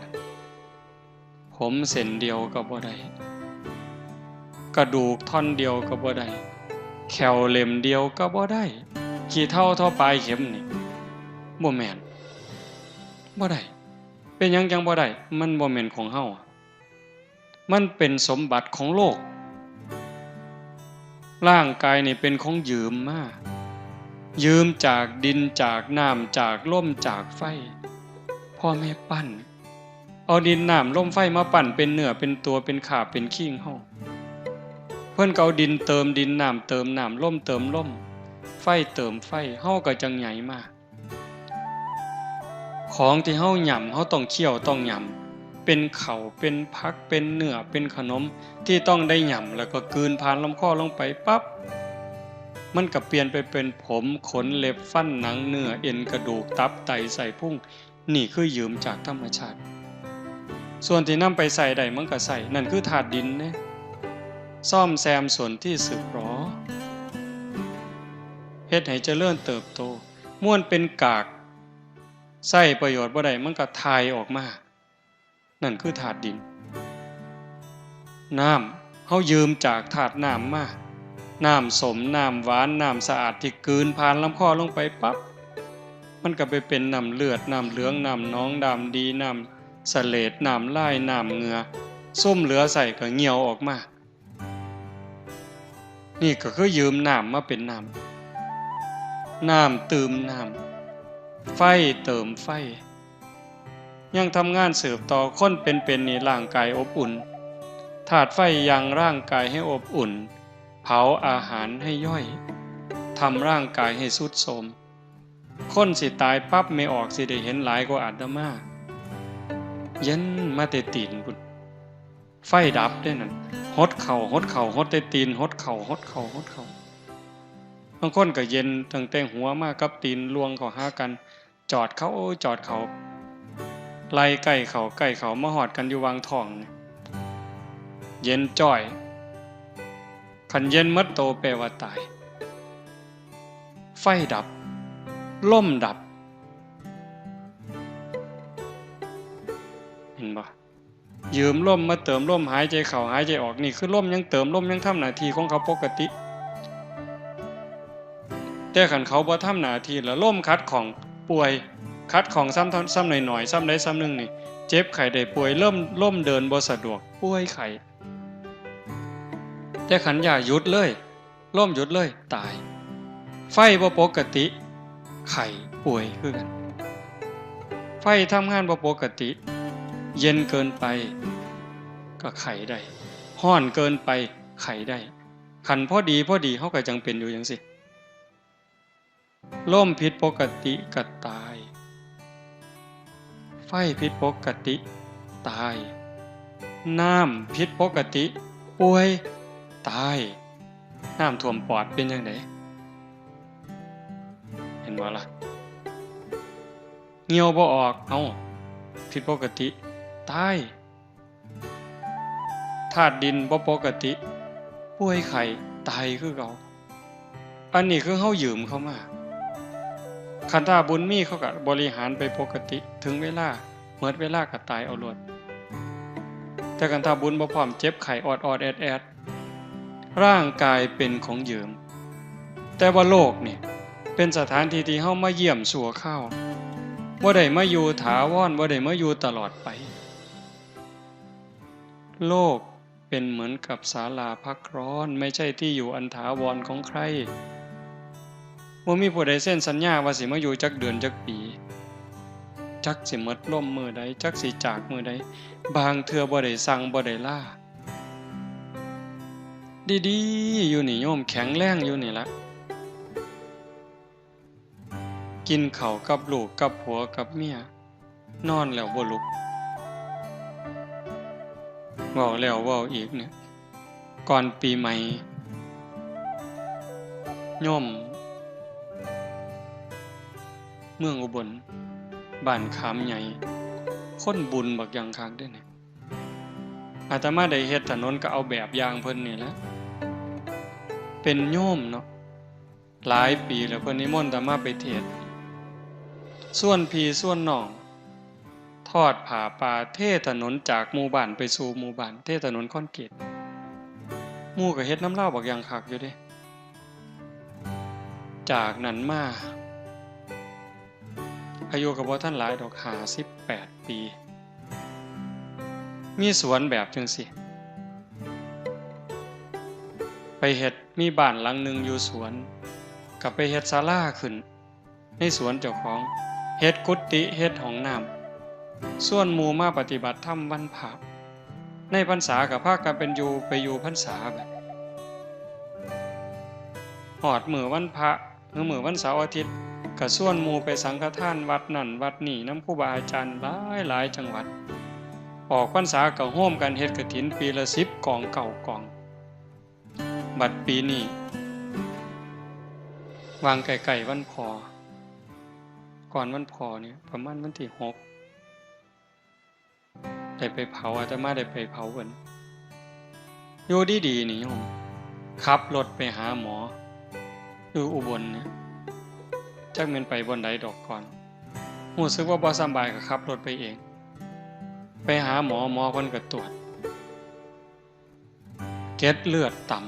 ผมเส้นเดียวก็บ่ได้ กระดูกท่อนเดียวก็บ่ได้ แข้วเล่มเดียวก็บ่ได้ ขี้เถ้าเท่าปลายเข็มนี่ บ่แม่น บ่ได้ เป็นหยังจั่งบ่ได้ มันบ่แม่นของเฮา มันเป็นสมบัติของโลก ร่างกายนี่เป็นของยืมมา ยืมจากดิน จากน้ำ จากลม จากไฟ พ่อแม่ปั้น เอาดินน้ำลมไฟมาปั้นเป็นเนื้อเป็นตัว เป็นคราบเป็นครีงเฮา เพิ่นก็เอาดินเติมดิน น้ำเติมน้ำ ลมเติมลม ไฟเติมไฟ เฮาก็จั่งใหญ่มา ของที่เฮาหย่ำ เฮาต้องเคี้ยวต้องหย่ำ เป็นข้าว เป็นผัก เป็นเนื้อ เป็นขนม ที่ต้องได้หย่ำ แล้วก็กลืนผ่านลำคอลงไปปั๊บ มันก็เปลี่ยนไปเป็นผม ขน เล็บ ฟัน หนัง เนื้อ เอ็น กระดูก ตับ ไต ไส้พุง นี่คือยืมจากธรรมชาติ ส่วนที่นำไปใช้ได้มันก็ใช้ นั่นคือธาตุดินเด้ ซ่อมแซมส่วนที่สึกหรอ เฮ็ดให้เจริญเติบโต ม่วนเป็นกาก ใช้ประโยชน์บ่ได้ มันก็ถ่ายออกมา นั่นคือธาตุดิน น้ำ เฮายืมจากธาตุน้ำมา น้ำส้ม น้ำหวาน น้ำสะอาดที่กลืนผ่านลำคอลงไปปั๊บ มันก็ไปเป็นน้ำเลือด น้ำเหลือง น้ำหนอง น้ำดี น้ำเสลด น้ำลาย น้ำเหงื่อ ซุมเหลือใช้ก็เหี่ยวออกมา นี่ก็คือยืมน้ำมาเป็นน้ำ น้ำตื่มน้ำ ไฟเติมไฟ ยังทำงานสืบต่อ คนเป็นๆ นี่ร่างกายอบอุ่น ธาตุไฟยังร่างกายให้อบอุ่น เผาอาหารให้ย่อย ทำร่างกายให้ทรุดโทรม คนสิตายปั๊บแม่ออกสิได้เห็นหลายกว่าอาตมา เย็นมาแต่ตีนพุ้น ไฟดับเด้นั่น หดเข่า หดเข่า หดแต่ตีน หดเข่า หดเข่า หดเข่า บางคนก็เย็นตั้งแต่หัวมากับตีนล่วงเข้าหากัน จอดเข้า จอดเข้า ไล่ใกล้เข้า ใกล้เข้า มาฮอดกันอยู่หว่างท้องนี่ เย็นจ้อย คันเย็นหมดโตแปลว่าตาย ไฟดับ ลมดับ เห็นบ่ ยืมลมมาเติมลม หายใจเข้า หายใจออก นี่คือลมยังเติม ลมยังทำหน้าที่ของเขาปกติ แต่คันเขาบ่ทำหน้าที่แล้ว ลมขัดข้อง ป่วย ขัดข้องซ้ำ ซ้ำหน่อยๆ ซ้ำใดซ้ำหนึ่งนี่ เจ็บไข้ได้ป่วย ลม ลมเดินบ่สะดวก ป่วยไข้ แต่คันอย่าหยุดเลย ลมหยุดเลย ตาย ไฟบ่ปกติ ไข้ ป่วยคือกัน ไฟทำงานบ่ปกติ เย็นเกินไป ก็ไข้ได้ ร้อนเกินไป ไข้ได้ คันพอดี พอดี เฮาก็จั่งเป็นอยู่จั่งซี้ ลมผิดปกติก็ตาย ไฟผิดปกติ ตาย น้ำผิดปกติ ป่วย ตาย น้ำท่วมปอดเป็นจั่งใด เห็นบ่ล่ะ เหี่ยวบ่ออก เอ้า ผิดปกติ ตาย ธาตุดินบ่ปกติ ป่วยไข้ ตายคือเก่า อันนี้คือเฮายืมเขามา คันถ้าบุญมีเขาก็บริหารไปปกติ ถึงเวลา หมดเวลาก็ตายเอาโลด แต่คันถ้าบุญบ่พร้อม เจ็บไข้ออดๆ แอดๆ ร่างกายเป็นของยืม แต่ว่าโลกนี่เป็นสถานที่ที่เฮามาเยี่ยมชั่วคราว บ่ได้มาอยู่ถาวร บ่ได้มาอยู่ตลอดไป โลกเป็นเหมือนกับศาลาพักร้อน ไม่ใช่ที่อยู่อันถาวรของใคร บ่มีผู้ใดเซ็นสัญญาว่าสิมาอยู่จักเดือนจักปี จักสิหมดลมมื้อใด จักสิจากมื้อใด บางเทื่อบ่ได้สั่งบ่ได้ลา ดีๆ อยู่นี่โยม แข็งแรงอยู่นี่ละ กินข้าวกับลูกกับผัวกับเมีย นอนแล้วบ่ลุก เว้าแล้วเว้าอีกเนี่ย ก่อนปีใหม่ โยม เมืองอุบล บ้านขามใหญ่ คนบุญบักอย่างคักเด้เนี่ย อาตมาได้เฮ็ดถนนก็เอาแบบอย่างเพิ่นนี่แหละ เป็นโยมเนาะ หลายปีแล้วเพิ่นนิมนต์อาตมาไปเทศน์ ชวนพี่ชวนน้อง ทอดผ้าป่า เทถนนจากหมู่บ้านไปสู่หมู่บ้าน เทถนนคอนกรีต หมู่ก็เฮ็ดนำลาวบักอย่างคักอยู่เด้ จากนั้นมา อายุก็บ่ทันหลายดอก ห้าสิบแปดปี มีสวนแบบจั่งซี้ ไปเฮ็ด มีบ้านหลังหนึ่งอยู่สวน ก็ไปเฮ็ดศาลาขึ้น ในสวนเจ้าของ เฮ็ดกุฏิ เฮ็ดห้องน้ำ ชวนหมู่มาปฏิบัติธรรมวันพระ ในพรรษาก็พากันเป็นอยู่ ไปอยู่พรรษาบัด ฮอดมื้อวันพระ หรือมื้อวันเสาร์อาทิตย์ ก็ชวนหมู่ไปสังฆทานวัดนั่นวัดนี่นำครูบาอาจารย์หลายหลายจังหวัด ออกพรรษาก็ร่วมกันเฮ็ดกฐินปีละสิบกอง เก้ากอง บัดปีนี้ วางใกล้ๆวันพ่อ ก่อนวันพ่อเนี่ย ประมาณวันที่หก ได้ไปเผา อาตมาได้ไปเผาเพิ่น อยู่ดีๆนี่โยม ขับรถไปหาหมอ อยู่อุบลเนี่ย จักแม่นไปบ่อนใดดอกก่อน รู้สึกว่าบ่สำบายก็ขับรถไปเอง ไปหาหมอ หมอเพิ่นก็ตรวจ เกล็ดเลือดต่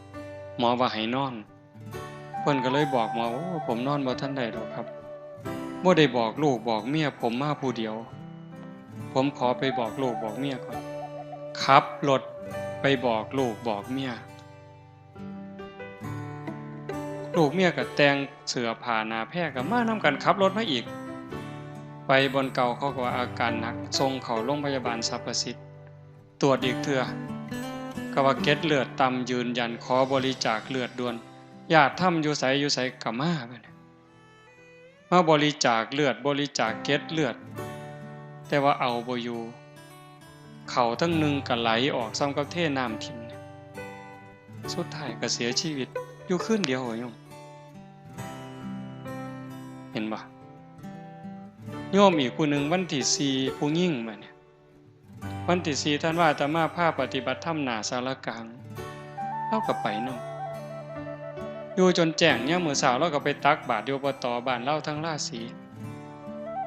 ำ หมอว่าให้นอน เพิ่นก็เลยบอกหมอว่า โอ้ ผมนอนบ่ทันได้ดอกครับ บ่ได้บอกลูกบอกเมียผมมาผู้เดียว ผมขอไปบอกลูกบอกเมียก่อน ขับรถไปบอกลูกบอกเมีย ลูกเมียก็แต่งเสื้อผ้าหน้าแพร่ก็มานำกัน ขับรถมาอีก ไปบ่อนเก่าเขาก็ว่าอาการหนัก ส่งเข้าโรงพยาบาลสรรพสิทธิ์ ตรวจอีกเทื่อ ก็ว่าเกล็ดเลือดต่ำยืนยัน ขอบริจาคเลือดด่วน ญาติธรรมอยู่ไสอยู่ไสก็มาบัดนี้ มาบริจาคเลือด บริจาคเกล็ดเลือด แต่ว่าเอาบ่อยู่ เข้าทั้งหนึ่งก็ไหลออกส่ำกับเทน้ำถิ่ม สุดท้ายก็เสียชีวิตอยู่คืนเดียวโยม เห็นบ่ โยมอีกผู้หนึ่งวันที่สี่ ผู้หญิงบัดนี้ วันที่สี่ธันวา อาตมาพาปฏิบัติธรรมหน้าศาลากลาง ลาวก็ไปนำ อยู่จนแจ้ง ยามมื้อเช้าลาวก็ไปตักบาตรอยู่ อบต บ้านลาวทางราศี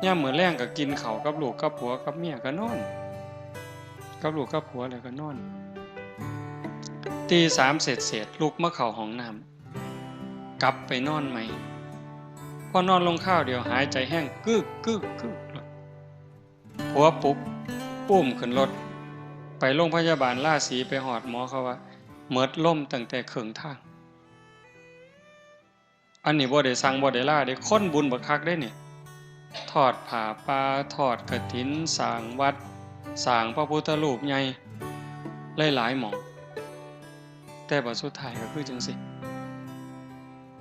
ยามมื้อแลงก็กินข้าวกับลูกกับผัวกับเมียก็นอน กับลูกกับผัวแล้วก็นอน ตีสามเศษๆ ลุกมาเข้าห้องน้ำ กลับไปนอนใหม่ พอนอนลงคราวเดียวหายใจแฮง กึก กึก กึก ผัวปลุก อุ้มขึ้นรถ ไปโรงพยาบาลราศี ไปฮอดหมอเขาว่า หมดลมตั้งแต่ครึ่งทาง อันนี้บ่ได้สั่งบ่ได้ลาเด้ คนบุญบักคักเด้นี่ ทอดผ้าป่า ทอดกฐิน สร้างวัด สร้างพระพุทธรูปใหญ่ หลายๆหม่อง แต่บัดสุดท้ายก็คือจั่งซี้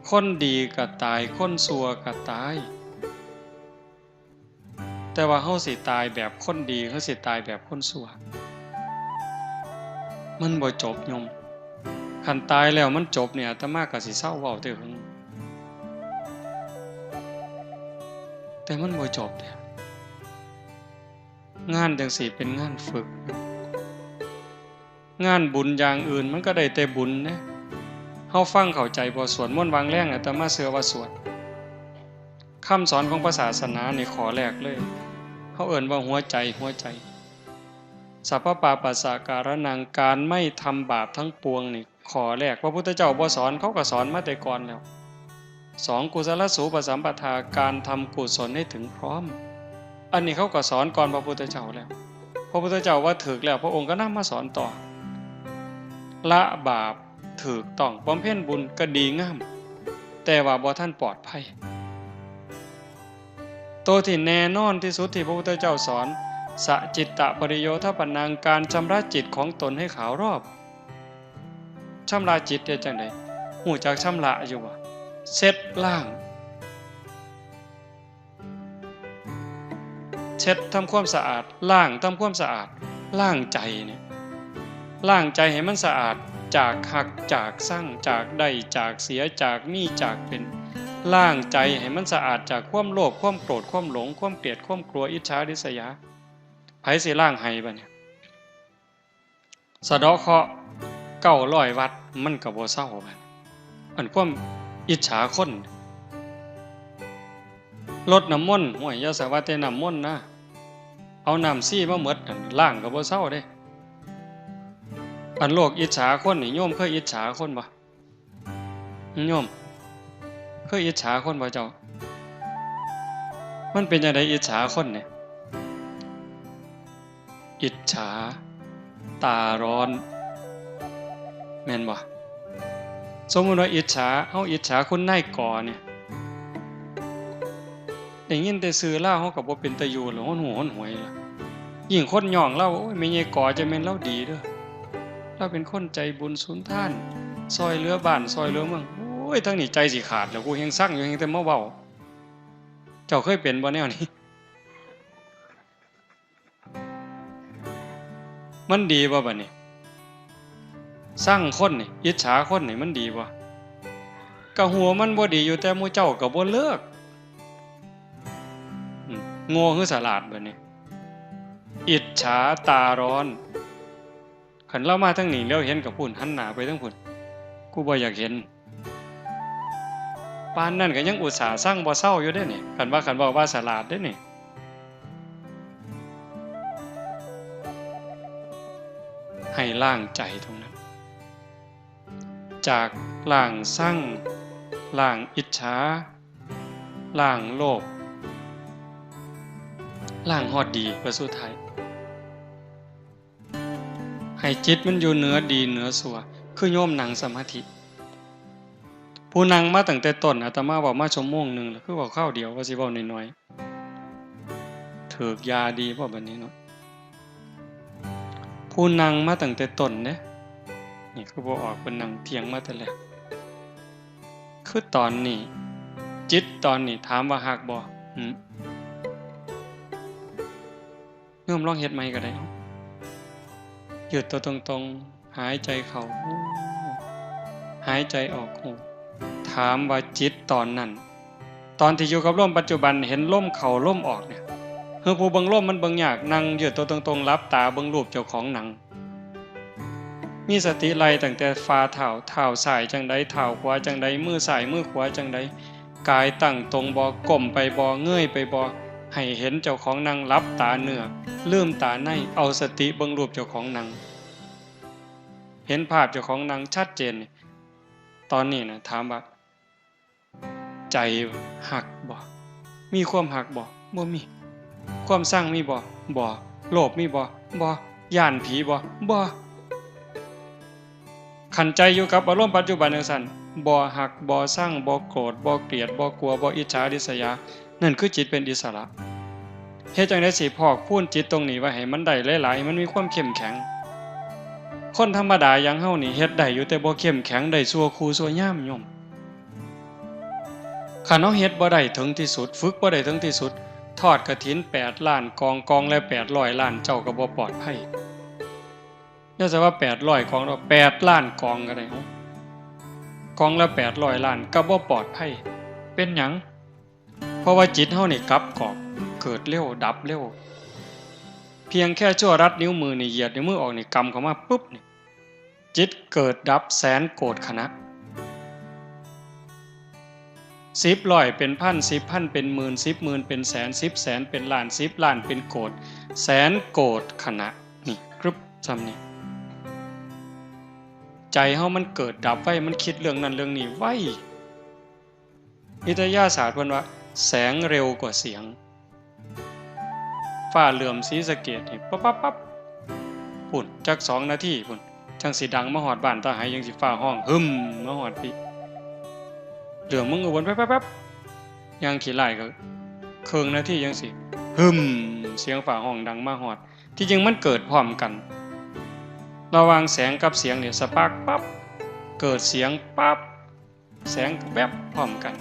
คนดีก็ตาย คนชั่วก็ตาย แต่ว่าเฮาสิตายแบบคนดี เฮาสิตายแบบคนชั่ว มันบ่จบโยม คันตายแล้วมันจบเนี่ย อาตมาก็สิเซาเว้าแต่หึง แต่มันบ่จบเด้ งานจั่งซี้เป็นงานฝึก งานบุญอย่างอื่นมันก็ได้แต่บุญเด้ เฮาฟังเข้าใจบ่ สวดมนต์วางแรง อาตมาเชื่อว่าสวด คำสอนของพระศาสนานี่ข้อแรกเลย เฮาเอิ้นว่าหัวใจ หัวใจ สัพพปาปัสสะการะนัง การไม่ทำบาปทั้งปวงนี่ ข้อแรกพระพุทธเจ้าบ่สอน เขาก็สอนมาแต่ก่อนแล้ว สอง กุศลสูปสัมปทา การทำกุศลให้ถึงพร้อม อันนี้เขาก็สอนก่อนพระพุทธเจ้าแล้ว พระพุทธเจ้าว่าถูกแล้ว พระองค์ก็นำมาสอนต่อ ละบาปถูกต้อง บำเพ็ญบุญก็ดีงาม แต่ว่าบ่ทันปลอดภัย ตัวที่แน่นอนที่สุดที่พระพุทธเจ้าสอน สะจิตตะปริโยทปนัง การชำระจิตของตนให้ขาวรอบ ชำระจิตเฮ็ดจั่งใด ฮู้จักชำระอยู่บ่ เช็ดล้าง เช็ดทำความสะอาด ล้างทำความสะอาด ล้างใจเนี่ย ล้างใจให้มันสะอาด จากฮัก จากซัง จากได้ จากเสีย จากมี จากเป็น ล้างใจให้มันสะอาดจากความโลภ ความโกรธ ความหลง ความเกลียด ความกลัว อิจฉาริษยา ไผสิล้างให้บัดนี้ สะเดาะเคราะห์เก้าร้อยวัด มันก็บ่เซาบัดนี้ อันความอิจฉาคน รดน้ำมนต์ ห้วย อย่าสาว่าแต่น้ำมนต์นะ เอาน้ำชีมาหมดนั่น ล้างก็บ่เซาเด้ อันโลกอิจฉาคนนี่ โยมเคยอิจฉาคนบ่ โยม เคยอิจฉาคนบ่เจ้า มันเป็นจั่งใดอิจฉาคนนี่ อิจฉา ตาร้อน แม่นบ่ สมมุติว่าอิจฉา เฮาอิจฉาคุณนายกอเนี่ย ได้ยินแต่ชื่อลาว เฮาก็บ่เป็นตาอยู่แล้ว หนหูหนหวยล่ะ ยิ่งคนย่องลาว โอ้ย แม่ใหญ่กอจะแม่นลาวดีเด้อ ลาวเป็นคนใจบุญสุนทาน ซ่อยเหลือบ้าน ซ่อยเหลือเมือง โอ้ย ทั้งนี้ใจสิขาดแล้ว กูแฮ่งซังอยู่ แฮ่งแต่มาเว้า เจ้าเคยเป็นบ่แนวนี้ มันดีบ่บัดนี้ ซังคนนี่ อิจฉาคนนี่ มันดีบ่ ก็ฮู้มันบ่ดีอยู่ แต่หมู่เจ้าก็บ่เลิก อืม โง่หรือฉลาดบัดนี้ อิจฉาตาร้อน คันลาวมาทางนี้ เหลียวเห็นก็พู้น หันหน้าไปทางพู้น กูบ่อยากเห็น ปานนั้นก็ยังอุตส่าห์ซังบ่เซาอยู่เด้นี่ คันว่า คันเว้าว่าฉลาดเด้นี่ ให้ล้างใจตรงนั้น จากล้างซัง ล้างอิจฉา ล้างโลภ ล้างฮอดดี ว่าสุดท้าย ให้จิตมันอยู่เหนือดีเหนือชั่ว คือโยมนั่งสมาธิ ผู้นั่งมาตั้งแต่ต้น อาตมาเว้ามาชั่วโมงหนึ่งแล้ว คือเว้าคราวเดียว ว่าสิเว้าน้อยๆ ถืกยาดีบ่บัดนี้เนาะ ผู้นั่งมาตั้งแต่ต้นเด้ นี่คือบ่ออก เพิ่นนั่งเถียงมาแต่แรก คือตอนนี้ จิตตอนนี้ ถามว่าฮักบ่ หึ โยมลองเฮ็ดใหม่ก็ได้ ยืดตัวตรงๆ หายใจเข้า ฮู้ หายใจออก ฮู้ ถามว่าจิตตอนนั้น ตอนที่อยู่กับลมปัจจุบัน เห็นลมเข้าลมออกเนี่ย คือผู้เบิ่งลมมันเบิ่งยาก นั่งยืดตัวตรงๆ หลับตาเบิ่งรูปเจ้าของนั่ง มีสติไล่ตั้งแต่ฝ่าเท้า เท้าซ้ายจั่งใด เท้าขวาจั่งใด มือซ้ายมือขวาจั่งใด กายตั้งตรงบ่ ก้มไปบ่ เงยไปบ่ ให้เห็นเจ้าของนั่ง หลับตาเนื้อ ลืมตาใน เอาสติเบิ่งรูปเจ้าของนั่ง เห็นภาพเจ้าของนั่งชัดเจนนี่ ตอนนี้นะ ถามว่า ใจฮักบ่ มีความฮักบ่ บ่มี ความซังมีบ่ บ่ โลภมีบ่ บ่ ย้านผีบ่ บ่ คันใจอยู่กับอารมณ์ปัจจุบันจั่งซั้น บ่ฮัก บ่ซัง บ่โกรธ บ่เกลียด บ่กลัว บ่อิจฉาริษยา นั่นคือจิตเป็นอิสระ เฮ็ดจั่งใดสิพอกพูนจิตตรงนี้ไว้ให้มันได้หลายๆ ให้มันมีความเข้มแข็ง คนธรรมดาอย่างเฮานี่เฮ็ดได้อยู่ แต่บ่เข้มแข็ง ได้ชั่วครูชั่วยามโยม คันเฮาเฮ็ดบ่ได้ถึงที่สุด ฝึกบ่ได้ถึงที่สุด ทอดกฐินแปดล้านกอง กองละแปดร้อยล้าน เจ้าก็บ่ปลอดภัย อย่าใส่ว่าแปดร้อยกองดอก แปดล้านกองก็ได้ เอ้า กองละแปดร้อยล้าน ก็บ่ปลอดภัย เป็นหยัง เพราะว่าจิตเฮานี่กลับกรอก เกิดเร็ว ดับเร็ว เพียงแค่ชั่วรัดนิ้วมือนี่ เหยียดนิ้วมือออกนี่ กำเข้ามาปุ๊บนี่ จิตเกิดดับแสนโกฏขณะ สิบร้อยเป็นพัน สิบพันเป็นหมื่น สิบหมื่นเป็นแสน สิบแสนเป็นล้าน สิบล้านเป็นโกฏ แสนโกฏขณะ นี่ กรึบ ซ่ำนี่ ใจเฮามันเกิดดับไว มันคิดเรื่องนั้นเรื่องนี้ไว วิทยาศาสตร์เพิ่นว่า แสงเร็วกว่าเสียง ฟ้าเหลื่อมศรีสะเกษนี่ ปั๊บปั๊บปั๊บ พุ้น จักสองนาทีพุ้น จั่งสิดังมาฮอดบ้านตาไห จั่งสิฟ้าฮ้อง หึม มาฮอดพี้ เหลื่อมเมืองอุบล ปั๊บปั๊บปั๊บ ย่างขี้ไล่ก็ เคิ่งนาทีจั่งสิ หึม เสียงฟ้าฮ้องดังมาฮอด ที่จริงมันเกิดพร้อมกัน ระหว่างแสงกับเสียงเนี่ย สปาร์คปั๊บ เกิดเสียงปั๊บ แสงแวบพร้อมกัน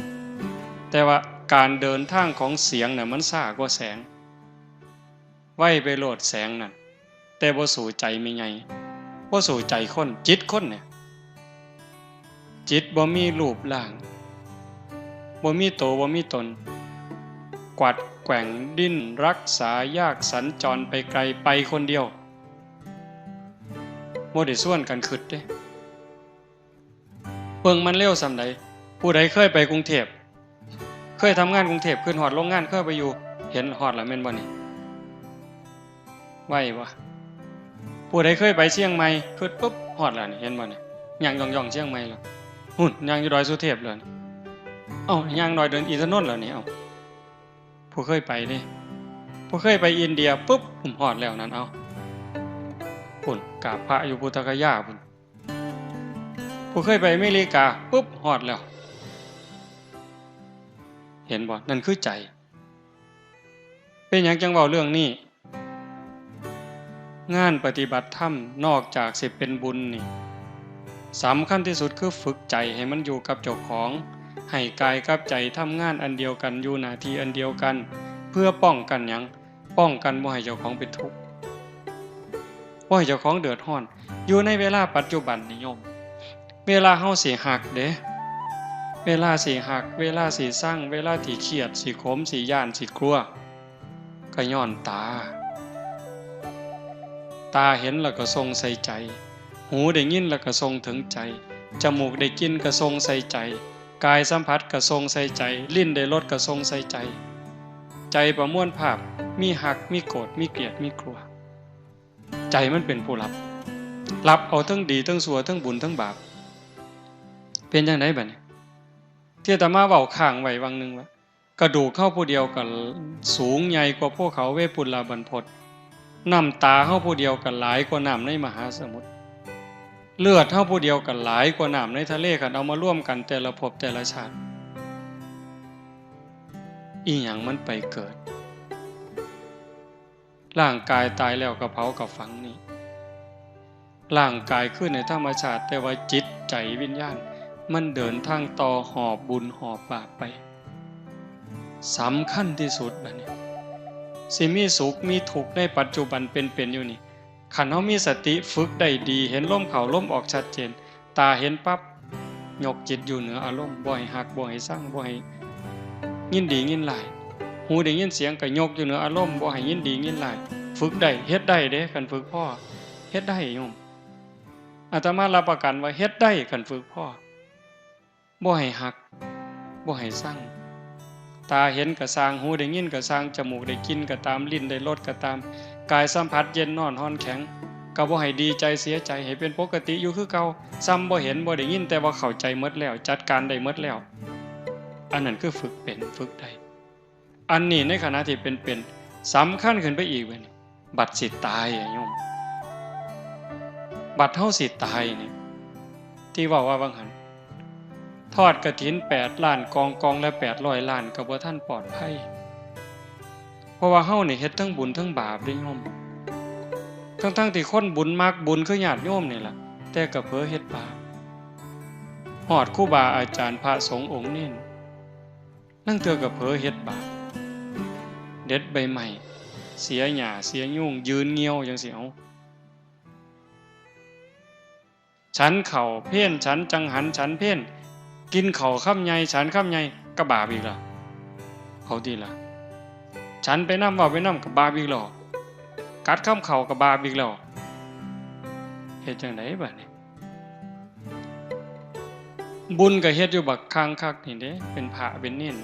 แต่ว่าการเดินทางของเสียงน่ะมันช้ากว่าแสง ไวไปโลดแสงนั่น แต่บ่สู้ใจแม่ใหญ่ บ่สู้ใจคน จิตคนเนี่ย จิตบ่มีรูปร่าง บ่มีโต บ่มีตน กวัดแกว่งดิ้นรักษายาก สัญจรไปไกล ไปคนเดียว บ่ได้ชวนกันคิดเด้ เบิ่งมันเร็วส่ำใด ผู้ใดเคยไปกรุงเทพฯ เค เคยทำงานกรุงเทพฯ ขึ้นฮอดโรงงาน เคยไปอยู่ เห็นฮอดแล้วแม่นบ่นี่ ไวบ่ ผู้ใดเคยไปเชียงใหม่ ขึ้นปุ๊บ ฮอดแล้วนี่ เห็นบ่นี่ ย่างย่องๆ เชียงใหม่แล้ว หุ่น ย่างอยู่ดอยสุเทพฯแล้วนี่ เอ้า ย่างดอยเดินอินทนนท์แล้วนี่ เอ้า ผู้เคยไปเด้ ผู้เคยไปอินเดียปุ๊บ ฮอดแล้วนั่น เอ้า พุ้น กราบพระอยู่พุทธคยาพุ้น ผู้เคยไปอเมริกาปุ๊บ ฮอดแล้ว เห็นบ่ นั่นคือใจ เป็นหยังจั่งเว้าเรื่องนี้ งานปฏิบัติธรรมนอกจากสิเป็นบุญนี่ สำคัญที่สุดคือฝึกใจให้มันอยู่กับเจ้าของ ให้กายกับใจทำงานอันเดียวกัน อยู่หน้าที่อันเดียวกัน เพื่อป้องกันหยัง ป้องกันบ่ให้เจ้าของเป็นทุกข์ บ่ให้เจ้าของเดือดร้อน อยู่ในเวลาปัจจุบันนี่โยม เวลาเฮาสิฮักเด้ เวลาสิฮัก เวลาสิซัง เวลาที่เครียด สิขม สิย้าน สิกลัว ก็ย้อนตา ตาเห็นแล้วก็ส่งใส่ใจ หูได้ยินแล้วก็ส่งถึงใจ จมูกได้กลิ่นก็ส่งใส่ใจ กายสัมผัสก็ส่งใส่ใจ ลิ้นได้รสก็ส่งใส่ใจ ใจประมวลภาพ มีฮัก มีโกรธ มีเกลียด มีกลัว ใจมันเป็นผู้รับ รับเอาทั้งดีทั้งชั่ว ทั้งบุญทั้งบาป เป็นจั่งใดบัดนี้ ที่อาตมาเว้าค้างไว้วังหนึ่งว่า กระดูกเฮาผู้เดียวก็สูงใหญ่กว่าภูเขาเวปุลลาบรรพต น้ำตาเฮาผู้เดียวก็หลายกว่าน้ำในมหาสมุทร เลือดเฮาผู้เดียวก็หลายกว่าน้ำในทะเล คันเอามารวมกันแต่ละภพแต่ละชาติ อีหยังมันไปเกิด ร่างกายตายแล้วก็เผาก็ฝังนี่ ร่างกายคืนในธรรมชาติ แต่ว่าจิตใจวิญญาณ มันเดินทางต่อหอบบุญหอบบาปไป สำคัญที่สุดบัดนี้ สิมีสุขมีทุกข์ในปัจจุบันเป็นๆ อยู่นี่ คันเฮามีสติฝึกได้ดี เห็นลมเข้าลมออกชัดเจน ตาเห็นปั๊บ ยกจิตอยู่เหนืออารมณ์ บ่ให้ฮัก บ่ให้ซัง บ่ให้ยินดียินร้าย หูได้ยินเสียงก็ยกอยู่เหนืออารมณ์ บ่ให้ยินดียินร้าย ฝึกได้ เฮ็ดได้เด้ คันฝึกพอ เฮ็ดได้โยม อาตมารับประกันว่าเฮ็ดได้ คันฝึกพอ บ่ให้ฮัก บ่ให้ซัง ตาเห็นก็ซ่าง หูได้ยินก็ซ่าง จมูกได้กลิ่นก็ตาม ลิ้นได้รสก็ตาม กายสัมผัสเย็นร้อนฮ้อนแข็ง ก็บ่ให้ดีใจเสียใจ ให้เป็นปกติอยู่คือเก่า ส่ำบ่เห็นบ่ได้ยิน แต่ว่าเข้าใจหมดแล้ว จัดการได้หมดแล้ว อันนั้นคือฝึกเป็น ฝึกได้ อันนี้ในขณะที่เป็นๆ สำคัญขึ้นไปอีกเว้ย บัดสิตายอะโยม บัดเฮาสิตายนี่ ที่เว้าว่าว่าหั่น ทอดกฐินแปดล้านกอง กองละแปดร้อยล้าน ก็บ่ทันปลอดภัย เพราะว่าเฮานี่เฮ็ดทั้งบุญทั้งบาปเด้โยม ทั้งๆ ที่คนบุญมักบุญคือญาติโยมนี่ล่ะ แต่ก็เผลอเฮ็ดบาป ฮอดครูบาอาจารย์พระสงฆ์องค์เณร ลางเทื่อก็เผลอเฮ็ดบาป เด็ดใบไม้ เสียหญ้า เสียยุง ยืนเงี่ยวจั่งซี้ เอ้า ฉันข้าวเพล ฉันจังหัน ฉันเพล กินข้าวคำใหญ่ ฉันคำใหญ่ ก็บาปอีกแล้ว เอาติล่ะ ฉันไปนำ เว้าไปนำ ก็บาปอีกแล้ว กัดคำข้าวก็บาปอีกแล้ว เฮ็ดจั่งใดบัดนี้ บุญก็เฮ็ดอยู่บักคักคักนี่เด้ เป็นพระเป็นเณร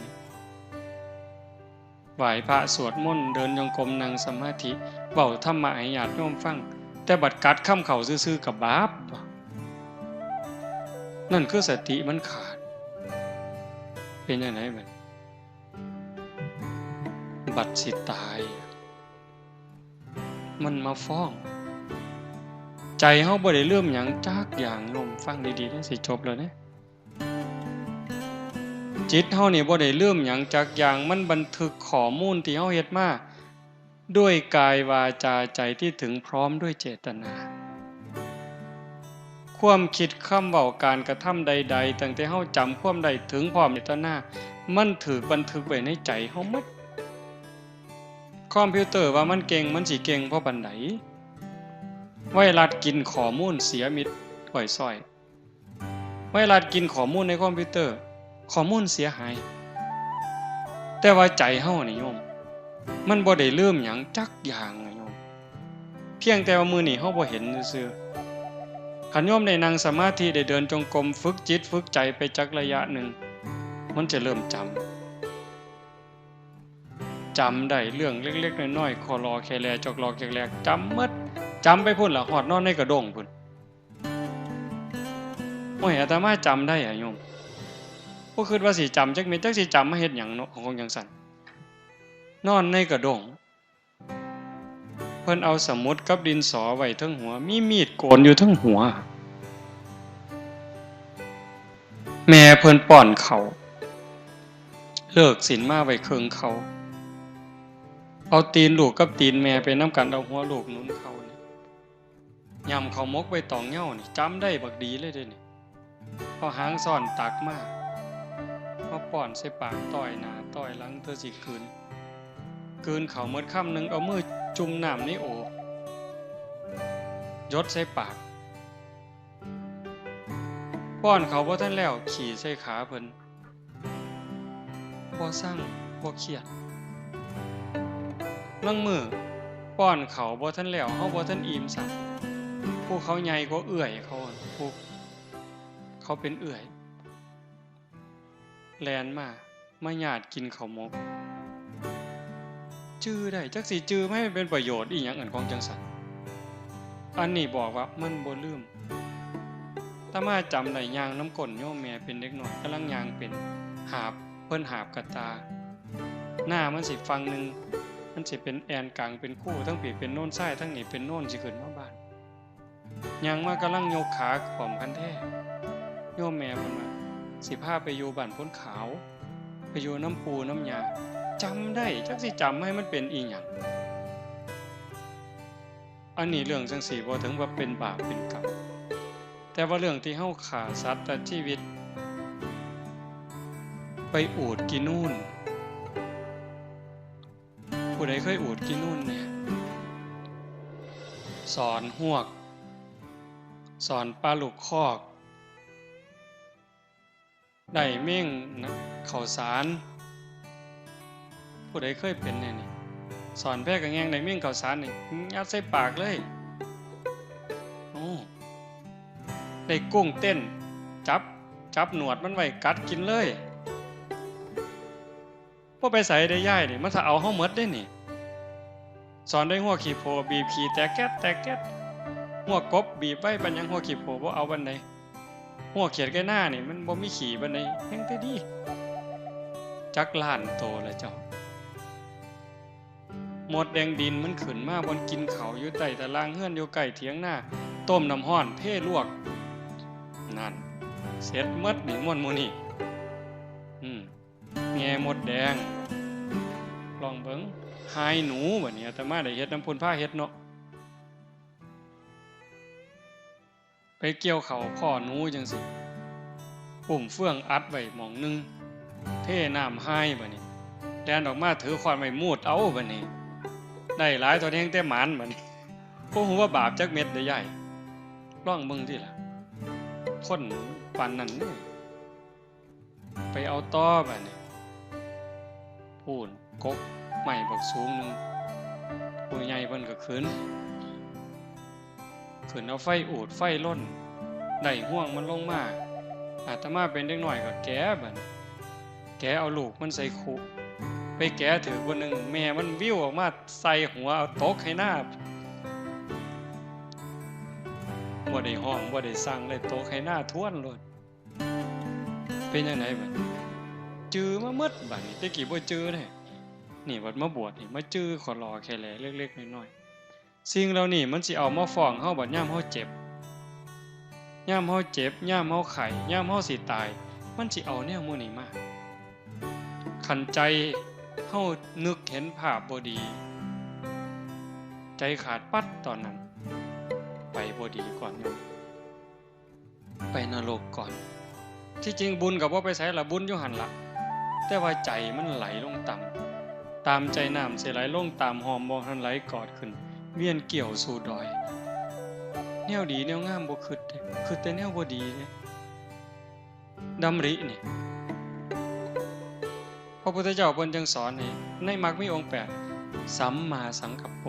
ไหว้พระสวดมนต์ เดินจงกรม นั่งสมาธิ เว้าธรรมะให้ญาติโยมฟัง แต่บัดกัดคำข้าวซื่อๆ ก็บาป นั่นคือสติมันขาด เป็นจั่งใดบัด บัดสิตาย มันมาฟ้อง ใจเฮาบ่ได้ลืมหยังจักอย่าง โยมฟังดีๆ เด้อ สิจบแล้วเด้ จิตเฮานี่บ่ได้ลืมหยังจักอย่าง มันบันทึกข้อมูลที่เฮาเฮ็ดมา ด้วยกายวาจาใจที่ถึงพร้อมด้วยเจตนา ความคิด คำเว้า การกระทำใดๆ ตั้งแต่เฮาจำความได้ถึงพร้อมเจตนา มันถูกบันทึกไว้ในใจเฮาหมด คอมพิวเตอร์ว่ามันเก่ง มันสิเก่งพอปานใด ไวรัสกินข้อมูลเสียมิดอ้อยซ้อย ไวรัสกินข้อมูลในคอมพิวเตอร์ ข้อมูลเสียหาย แต่ว่าใจเฮานี่โยม มันบ่ได้ลืมหยังจักอย่างนะโยม เพียงแต่ว่ามื้อนี้เฮาบ่เห็นซื่อๆ คันโยมได้นั่งสมาธิ ได้เดินจงกรม ฝึกจิตฝึกใจไปจักระยะหนึ่ง มันจะเริ่มจำ จำได้เรื่องเล็กๆน้อยๆ คอลอแคแล จอกลอกแจกแลก จำหมด จำไปพุ้นล่ะ ฮอดนอนในกระด้งพุ้น โอ้ย อาตมาจำได้อะโยม บ่คิดว่าสิจำจักเม็ด จักสิจำมาเฮ็ดหยังเนาะ ของจั่งซั้น นอนในกระด้ง เพิ่นเอาสมุดกับดินสอไว้เทิงหัว มีมีดโกนอยู่เทิงหัว แม่เพิ่นป้อนข้าว เลิกศีลมาไว้เคิ่งข้าว เอาตีนลูกกับตีนแม่ไปนำกัน เอาหัวลูกหนุนข้าวนี่ ย่ำข้าวหมกใบตองเหย้านี่ จำได้บักดีเลยเด้นี่ เอาหางซ้อนตักมา มาป้อนใส่ปาก ต้อยหน้าต้อยหลัง เทื่อสิกลืน กลืนข้าวหมดคำหนึ่ง เอามือจุ่มน้ำในโอ่ง หยดใส่ปาก ป้อนข้าวบ่ทันแล้ว ขี้ใส่ขาเพิ่น บ่ซัง บ่เครียด ลางมื้อ ป้อนข้าวบ่ทันแล้ว เฮาบ่ทันอิ่มซ้ำ ผู้เขาใหญ่กว่าเอื้อยเขา ผู้เขาเป็นเอื้อย แล่นมา มาหยาดกินข้าวหมก จื่อได้ จักสิจื่อมาให้มันเป็นประโยชน์อีหยัง อันของจั่งซั้น อันนี้บอกว่ามันบ่ลืม อาตมาจำได้ ย่างนำก้นโยมแม่เป็นเด็กน้อย กำลังย่างเป็น หาบ เพิ่นหาบกะต่า หน้ามันสิฝั่งหนึ่ง มันสิเป็นแอ่นกลางเป็นคู ทั้งพี้เป็นโนนทราย ทั้งนี้เป็นโนนสิขึ้นมาบ้าน ย่างมากำลังยกขาขวมคันแท้ โยมแม่เพิ่นว่า สิพาไปอยู่บ้านโพนขาว ไปอยู่นำปู่นำย่า จำได้ จักสิจำให้มันเป็นอีหยัง อันนี้เรื่องจั่งซี้บ่ถึงว่าเป็นบาปเป็นกรรม แต่ว่าเรื่องที่เฮาฆ่าสัตว์ตัดชีวิต ไปอูดกินนูน ผู้ใดเคยอูดกินนูนเนี่ย สอนฮวก สอนปลาลูกคอก ได้เม่งนะ ข้าวสาร ผู้ใดเคยเป็นแน่นี่ สอนแพกะแงง ได้เม่งข้าวสารนี่ ยัดใส่ปากเลย โอ้ ได้กุ้งเต้น จับ จับหนวดมันไว้ กัดกินเลย บ่ไปไสเด้ยายนี่ มันถ้าเอาเฮาหมดเด้นี่ สอนได้ฮวกขี้โพ บีบขี้แตกแก๊ดแตกแก๊ด ฮวกกบบีบไว้ปานหยัง ฮวกขี้โพบ่เอาปานใด ฮวกเขียดไก่นานี่มันบ่มีขี้ปานใด แฮงแต่ดี จักล้านโตละเจ้า มดแดงดินมันขึ้นมาบ่อนกินข้าวอยู่ใต้ตารางเฮือน อยู่ใกล้เถียงนา ต้มน้ำร้อนเทลวก นั่น เสร็จหมดนี่ม่วนหมู่นี่ อืม แง่มดแดง ลองเบิ่ง หายหนู บัดนี้อาตมาได้เฮ็ดนำพุ้น พาเฮ็ดเนาะ ไปเกี่ยวข้าวพ้อหนูจั่งซี้ อุ้มเฟืองอัดไว้หม่องหนึ่ง เทน้ำหายบัดนี้ แล่นออกมาถือค้อนไว้มูดเอาบัดนี้ ได้หลายเท่าแฮงแต่หมานบัดนี้ บ่ฮู้ว่าบาปจักเม็ดเด้ยาย ลองเบิ่งติล่ะ คนปานนั้นเด้ ไปเอาต่อบัดนี้ พู้น กกไม้บักสูงหนึ่ง ผู้ใหญ่เพิ่นก็ขึ้น ขึ้นเอาไฟอูดไฟลน ได้ฮวงมันลงมา อาตมาเป็นเด็กน้อยก็แกะบัดนี้ แกะเอาลูกมันใส่คุ ไปแกะถืกบ่หนึ่ง แม่มันวิวออกมาใส่หัว เอาตกให้หน้า บ่ได้ฮ้อง บ่ได้สั่งเลย ตกให้หน้าท้วนโลด เป็นจั่งใดบัดนี้ จื่อมาหมดบัดนี้ แต่กี้บ่จื่อเด้ นี่บัดมาบวชนี่ มาจื่อขอลอแค่แลเล็กๆน้อยๆ สิ่งเหล่านี้มันสิเอามาฟ้องเฮาบัดยามเฮาเจ็บ ยามเฮาเจ็บ ยามเฮาไข้ ยามเฮาสิตาย มันสิเอาแนวหมู่นี้มา คันใจเฮานึกเห็นภาพบ่ดี ใจขาดปั๊ดตอนนั้น ไปบ่ดีก่อนโยม ไปนรกก่อน ที่จริงบุญก็บ่ไปไสล่ะ บุญอยู่หั่นล่ะ แต่ว่าใจมันไหลลงต่ำ ตามใจน้ำสิไหลลงตามห้อม บ่ทันไหลกอดขึ้น เวียนเกี่ยวสู่ดอย แนวดีแนวงามบ่คิดเด้ คิดแต่แนวบ่ดีเด้ ดำรินี่ พระพุทธเจ้าเพิ่นจึงสอนให้ ในมรรคมีองค์แปด สัมมาสังกัปโป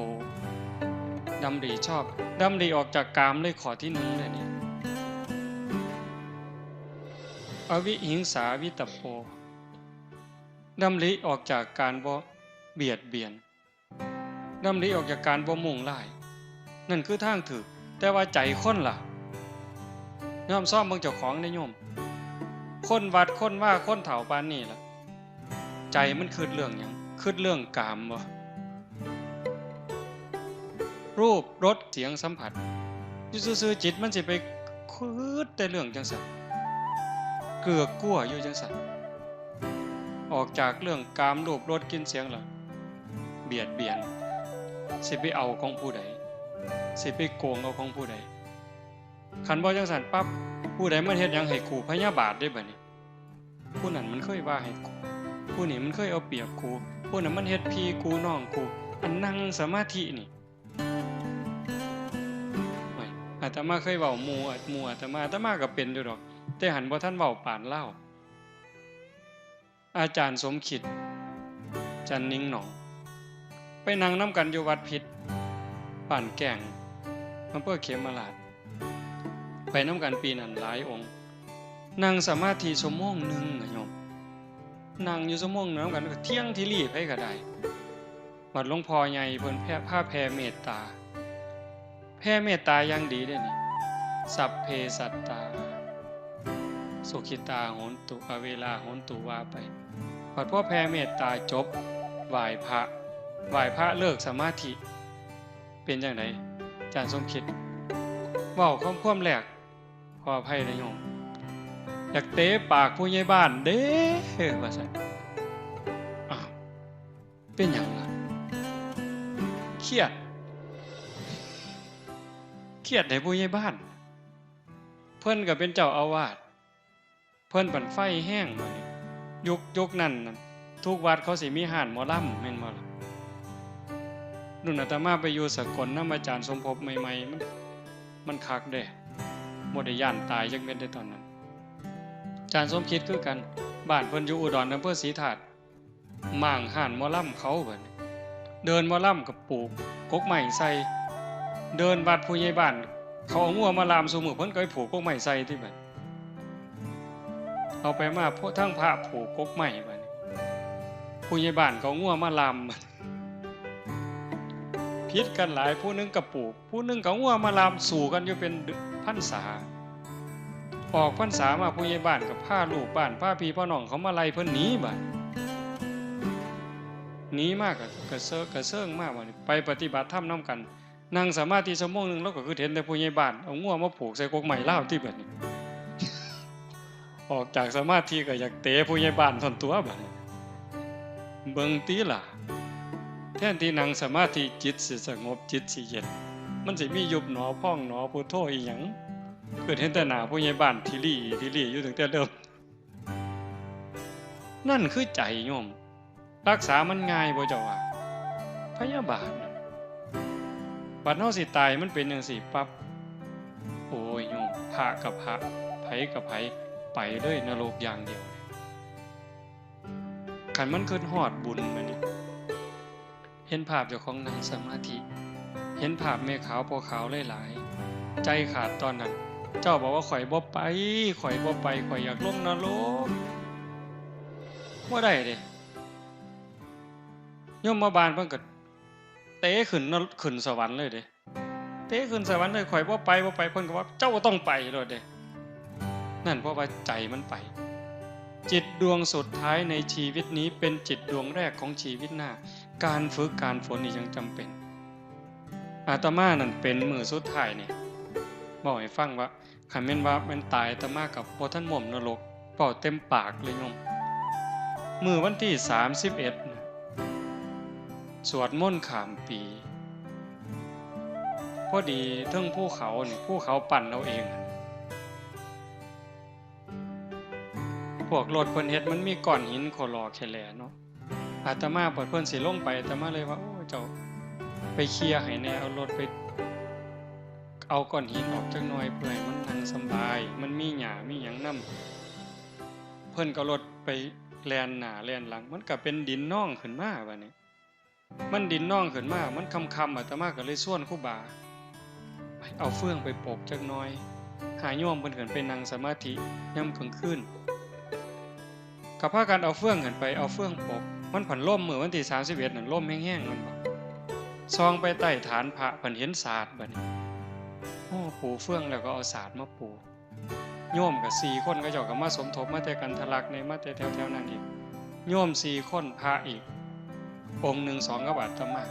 ดำริชอบ ดำริออกจากกามเลย ข้อที่หนึ่งเลยนี่ อวิหิงสาวิตตปโป ดำริออกจากการบ่ เบียดเบียน ดำริออกจากการบ่มุ่งร้าย นั่นคือทางถูก แต่ว่าใจคนล่ะ ยอมซ่อมเบิ่งเจ้าของเด้อโยม คนวัดคนวาคนเฒ่าปานนี้ล่ะ ใจมันคิดเรื่องหยัง คิดเรื่องกามบ่ รูปรสเสียงสัมผัส อยู่ซื่อๆ จิตมันสิไปคิดแต่เรื่องจั่งซั้น เกือกกลัวอยู่จั่งซั้น ออกจากเรื่องกามรูปรสกลิ่นเสียงแล้ว เบียดเบียน สิไปเอาของผู้ใด สิไปโกงเอาของผู้ใด คันบ่จั่งซั้นปั๊บ ผู้ใดมันเฮ็ดหยังให้กู พยาบาทเด้บัดนี้ ผู้นั้นมันเคยว่าให้กู ผู้นี้มันเคยเอาเปรียบกู ผู้นั้นมันเฮ็ดพี่กูน้องกู อันนั่งสมาธินี่ โอ้ย อาตมาเคยเว้าหมู่ หมู่อาตมา อาตมาก็เป็นอยู่ดอก แต่หั้นบ่ทันเว้าปานลาว อาจารย์สมคิด จันนิ่งหนอง ไปนั่งนำกันอยู่วัดพิษ บ้านแก้ง อำเภอเขมราฐ ไปนำกันปีนั้นหลายองค์ นั่งสมาธิชั่วโมงหนึ่งน่ะโยม นั่งอยู่ชั่วโมงหนึ่งนำกัน เที่ยงทีหลีไผก็ได้ บัดหลวงพ่อใหญ่เพิ่นแผ่ พาแผ่เมตตา แผ่เมตตาอย่างดีเด้นี่ สัพเพสัตตา สุขิตาโหนตุ อเวราโหนตุ ว่าไป บัดพอแผ่เมตตาจบ ไหว้พระ ไหว้พระเลิกสมาธิ เป็นจั่งใด อาจารย์สมคิด เว้าความ ความแรก ขออภัยนะโยม อยากเตะปากผู้ใหญ่บ้านเด้ ว่าซั่น อ้าว เป็นหยังล่ะ เครียด เครียดให้ผู้ใหญ่บ้าน เพิ่นก็เป็นเจ้าอาวาส เพิ่นบั้นไฟแฮงบัดนี้ ยุค ยุคนั้นน่ะ ทุกวัดเขาสิมีฮ้านหมอลำ แม่นบ่ล่ะ รุ่นอาตมาไปอยู่สกลนำอาจารย์สมภพใหม่ๆ มัน มันคักเด้ บ่ได้ย้านตายจักเม็ดเด้ตอนนั้น อาจารย์สมคิดคือกัน บ้านเพิ่นอยู่อุดร อำเภอศรีธาตุ ม้างฮ้านหมอลำเขาบัดนี้ เดินหมอลำก็ผูกกกไม้ใส่ เดินวัดผู้ใหญ่บ้าน เขาเอางัวมาล่ามซุมื้อ เพิ่นก็ไปผูกกกไม้ใส่ติบัด เอาไปมา พวกทั้งพระผูกกกไม้บัดนี้ ผู้ใหญ่บ้านก็เอางัวมาล่ามบัด ผิดกันหลาย ผู้หนึ่งก็ผูก ผู้หนึ่งก็เอางัวมาล่าม สู้กันอยู่เป็นพรรษา ออกพรรษามาผู้ใหญ่บ้านก็พาลูกบ้าน พาพี่พาน้องเขามาไล่เพิ่นหนีบัด หนีมาก็กระเซอะกระเซิงมาบัดนี้ ไปปฏิบัติธรรมนำกัน นั่งสมาธิชั่วโมงหนึ่ง ลาวก็คือเห็นแต่ผู้ใหญ่บ้านเอางัวมาผูกใส่กกไม้ลาวติบัดนี้ ออกจากสมาธิก็อยากเตะผู้ใหญ่บ้านท่อนตัวบัดนี้ เบิ่งติล่ะ แทนที่นั่งสมาธิจิตสิสงบ จิตสิเย็น มันสิมียุบหนอพองหนอพุทโธอีหยัง คือเห็นแต่หน้าผู้ใหญ่บ้านทีหลีทีหลีอยู่ตั้งแต่เริ่ม นั่นคือใจโยม รักษามันง่ายบ่เจ้าว่า พยาบาทน่ะ บัดเฮาสิตายมันเป็นจั่งซี้ปั๊บ โอ้ยโยม พระกับพระ ไผกับไผ ไปเลยนรกอย่างเดียว คันมันคิดฮอดบุญบัดนี้ เห็นภาพเจ้าของนั่งสมาธิ เห็นภาพแม่ขาวพ่อขาวหลายๆ ใจขาดตอนนั้น เจ้าบอกว่า "ข้อยบ่ไป ข้อยบ่ไป ข้อยอยากลงนรก" บ่ได้เด้ ยมบาลเพิ่นก็เตะขึ้นนร- ขึ้นสวรรค์เลยเด้ เตะขึ้นสวรรค์เลย "ข้อยบ่ไป บ่ไป" เพิ่นก็ว่า "เจ้าต้องไป" โลดเด้ นั่นเพราะว่าใจมันไป จิตดวงสุดท้ายในชีวิตนี้เป็นจิตดวงแรกของชีวิตหน้า การฝึกการฝนนี่ยังจำเป็น อาตมานั่นเป็นมื้อสุดท้ายนี่ เว้าให้ฟังว่า คันแม่นว่าแม่นตาย อาตมาก็บ่ทันม่วมนรก เว้าเต็มปากเลยโยม มื้อวันที่สามสิบเอ็ดน่ะ สวดมนต์ข้ามปี พอดีเทิงภูเขานี่ ภูเขาปั้นเอาเอง พวกรถเพิ่นเฮ็ดมันมีก้อนหินขอหล่อแขแหล่เนาะ อาตมาบัดเพิ่นสิลงไป อาตมาเลยว่า "โอ้ เจ้าไปเคลียร์ให้แหน่ เอารถไป เอาก้อนหินออกจักหน่อย เพื่อให้มันนั่งสำบาย มันมีหญ้ามีหยังนำ" เพิ่นก็เอารถไปแล่นหน้าแล่นหลัง มันก็เป็นดินนองขึ้นมาบัดนี้ มันดินนองขึ้นมา มันค่ำๆ อาตมาก็เลยชวนครูบา "เอาเฟืองไปปกจักหน่อย" หาโยมเพิ่นขึ้นไปนั่งสมาธิยามกลางคืน ก็พากันเอาเฟืองขึ้นไป เอาเฟืองปก มันผันล่มมื้อวันที่สามสิบเอ็ดนั่น ล่มแฮงๆ แม่นบ่ ส่องไปใต้ฐานพระ ผันเห็นสาดบัดนี้ โอ้ ปูเฟืองแล้วก็เอาสาดมาปู โยมก็สี่คน เขาเจ้าก็มาสมทบ มาแต่กันทะลักเนี่ย มาแต่แถวๆ นั้นอีก โยมสี่คน พระอีกองค์หนึ่ง สอง กับอาตมา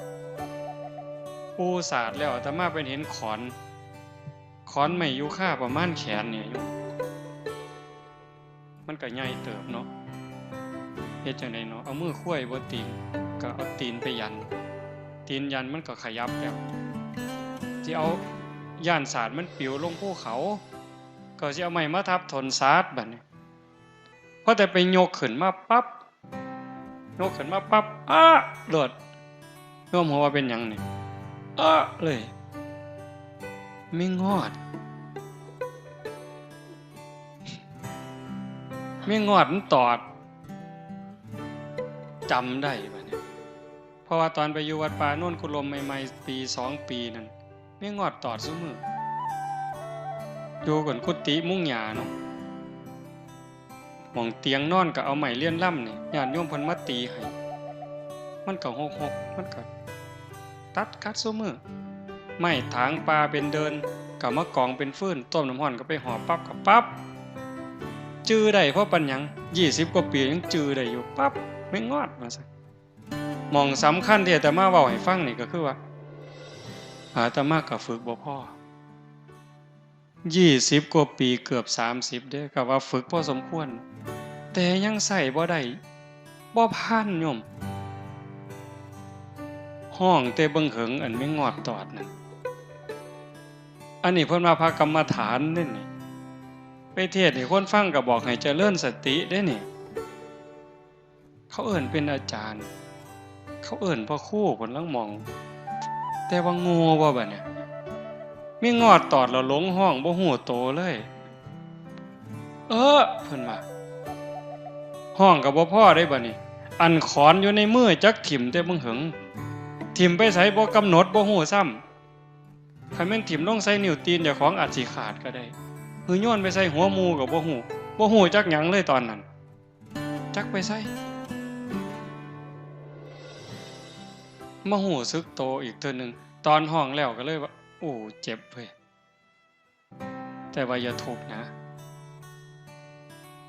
ปูสาดแล้ว อาตมาไปเห็นขอน ขอนไม้ยูคาประมาณแขนเนี่ยโยม มันก็ใหญ่เติบเนาะ เฮ็ดจั่งใดเนาะ เอามือควยบ่ติง ก็เอาตีนไปยัน ตีนยันมันก็ขยับแล้ว สิเอา ย้านสาดมันปิวลงภูเขา ก็สิเอาไม้มาทับถอนสาดบัดนี้ พอแต่ไปยกขึ้นมาปั๊บ ยกขึ้นมาปั๊บ อ้า โลด โยมฮู้ว่าเป็นหยังนี่ อ้า เลย แมงงอด แมงงอดมันตอด จำได้บัดนี้ เพราะว่าตอนไปอยู่วัดป่าโนนกุลมใหม่ๆ ปีสองปีนั่น แมงงอดตอดซุมื้อ อยู่กันกุฏิมุงหญ้าเนาะ หม่องเตียงนอนก็เอาไม้เลียนลำนี่ ญาติโยมเพิ่นมาตีให้ มันก็หกๆ มันก็ตัดกัดซุมื้อ ไม้ถางป่าเป็นเดิน ก็มากองเป็นฟืน ต้มน้ำร้อนก็ไปห่อปั๊บก็ปั๊บ จื่อได้เพราะปานหยัง ยี่สิบกว่าปียังจื่อได้อยู่ ปั๊บ แมงงอดว่าซั่น หม่องสำคัญที่อาตมาเว้าให้ฟังนี่ก็คือว่า อาตมาก็ฝึกบ่พอ ยี่สิบกว่าปี เกือบสามสิบเด้ ก็ว่าฝึกพอสมควร แต่ยังใช้บ่ได้ บ่ผ่านโยม ฮ้องแต่เบิ่งเหิง อันแมงงอดตอดนั่น อันนี้เพิ่นว่าพระกรรมฐานเด้นี่ ไปเทศน์ให้คนฟังก็บอกให้เจริญสติเด้นี่ เขาเอิ้นเป็นอาจารย์ เขาเอิ้นพระครู เพิ่นลางหม่อง แต่ว่าโง่บ่บัดเนี่ย แมงงอดตอดแล้วหลงฮ้องบ่ฮู้โตเลย เออ เพิ่นว่า ฮ้องก็บ่พอได้บัดนี้ อันขอนอยู่ในมือจักถิ่มแต่เบิ่งเหิง ถิ่มไปไสบ่กำหนดบ่ฮู้ซ้ำ คันแม่นถิ่มลงใส่นิ้วตีนเจ้าของอาจสิขาดก็ได้ หือโยนไปใส่หัวหมู่ก็บ่ฮู้ บ่ฮู้จักหยังเลยตอนนั้น จักไปไส มาฮู้สึกโตอีกเทื่อหนึ่ง ตอนฮ้องแล้วก็เลยว่า โอ้ เจ็บเว้ย แต่ว่าอย่าทุกข์นะ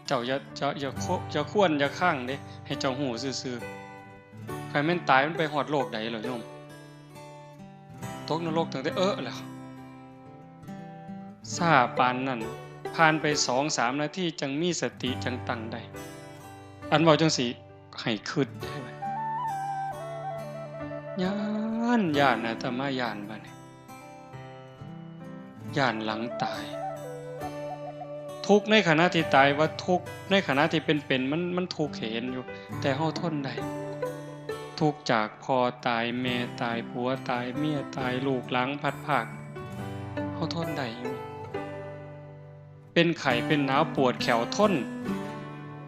เจ้าอย่า อย่า อย่าโค อย่าครวญอย่าคางเด้ ให้เจ้าฮู้ซื่อๆ คันแม่นตายมันไปฮอดโลกใดเหรอโยม ตกนรกตั้งแต่เอิ้นแล้ว ซ่าปานนั้น ผ่านไปสองสามนาทีจั่งมีสติจั่งตั้งได้ อันเว้าจั่งซี้ ให้คิด ย้าน ย้าน อาตมาย้านบัดนี้ ย้านหลังตาย ทุกข์ในขณะที่ตายว่าทุกข์ ในขณะที่เป็นๆ มัน มันทุกข์เห็นอยู่ แต่เฮาทนได้ ทุกข์จากพ่อตาย แม่ตาย ผัวตาย เมียตาย ลูกหลานพลัดพราก เฮาทนได้อยู่ เป็นไข้เป็นหนาวปวดแข้วทน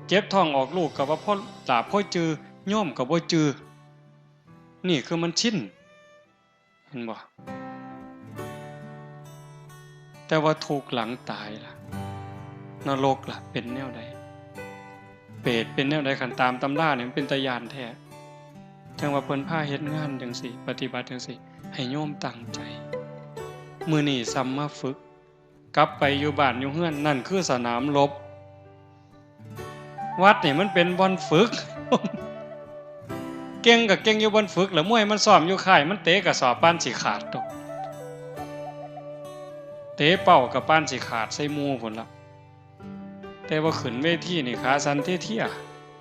เจ็บท้องออกลูกก็ว่าพอหลาบพอจือ โยมก็บ่จือ นี่คือมันชิน เห็นบ่ แต่ว่าทุกข์หลังตายล่ะ นรกล่ะเป็นแนวใด เปรตเป็นแนวใด คันตามตำรานี่มันเป็นตาย้านแท้ จั่งว่าเพิ่นพาเฮ็ดงานจั่งซี้ ปฏิบัติจั่งซี้ ให้โยมตั้งใจ มื้อนี้ส่ำมาฝึก กลับไปอยู่บ้านอยู่เฮือน นั่นคือสนามรบ วัดนี่มันเป็นบ่อนฝึก เก่งก็เก่งอยู่บ่อนฝึก แล้วมวยมันซ้อมอยู่ค่าย มันเตะกระสอบปานสิขาดตก เตะเป้าก็ปานสิขาดใส่หมู่พุ้นละ แต่ว่าขึ้นเวทีนี่ขาสั่นเทีย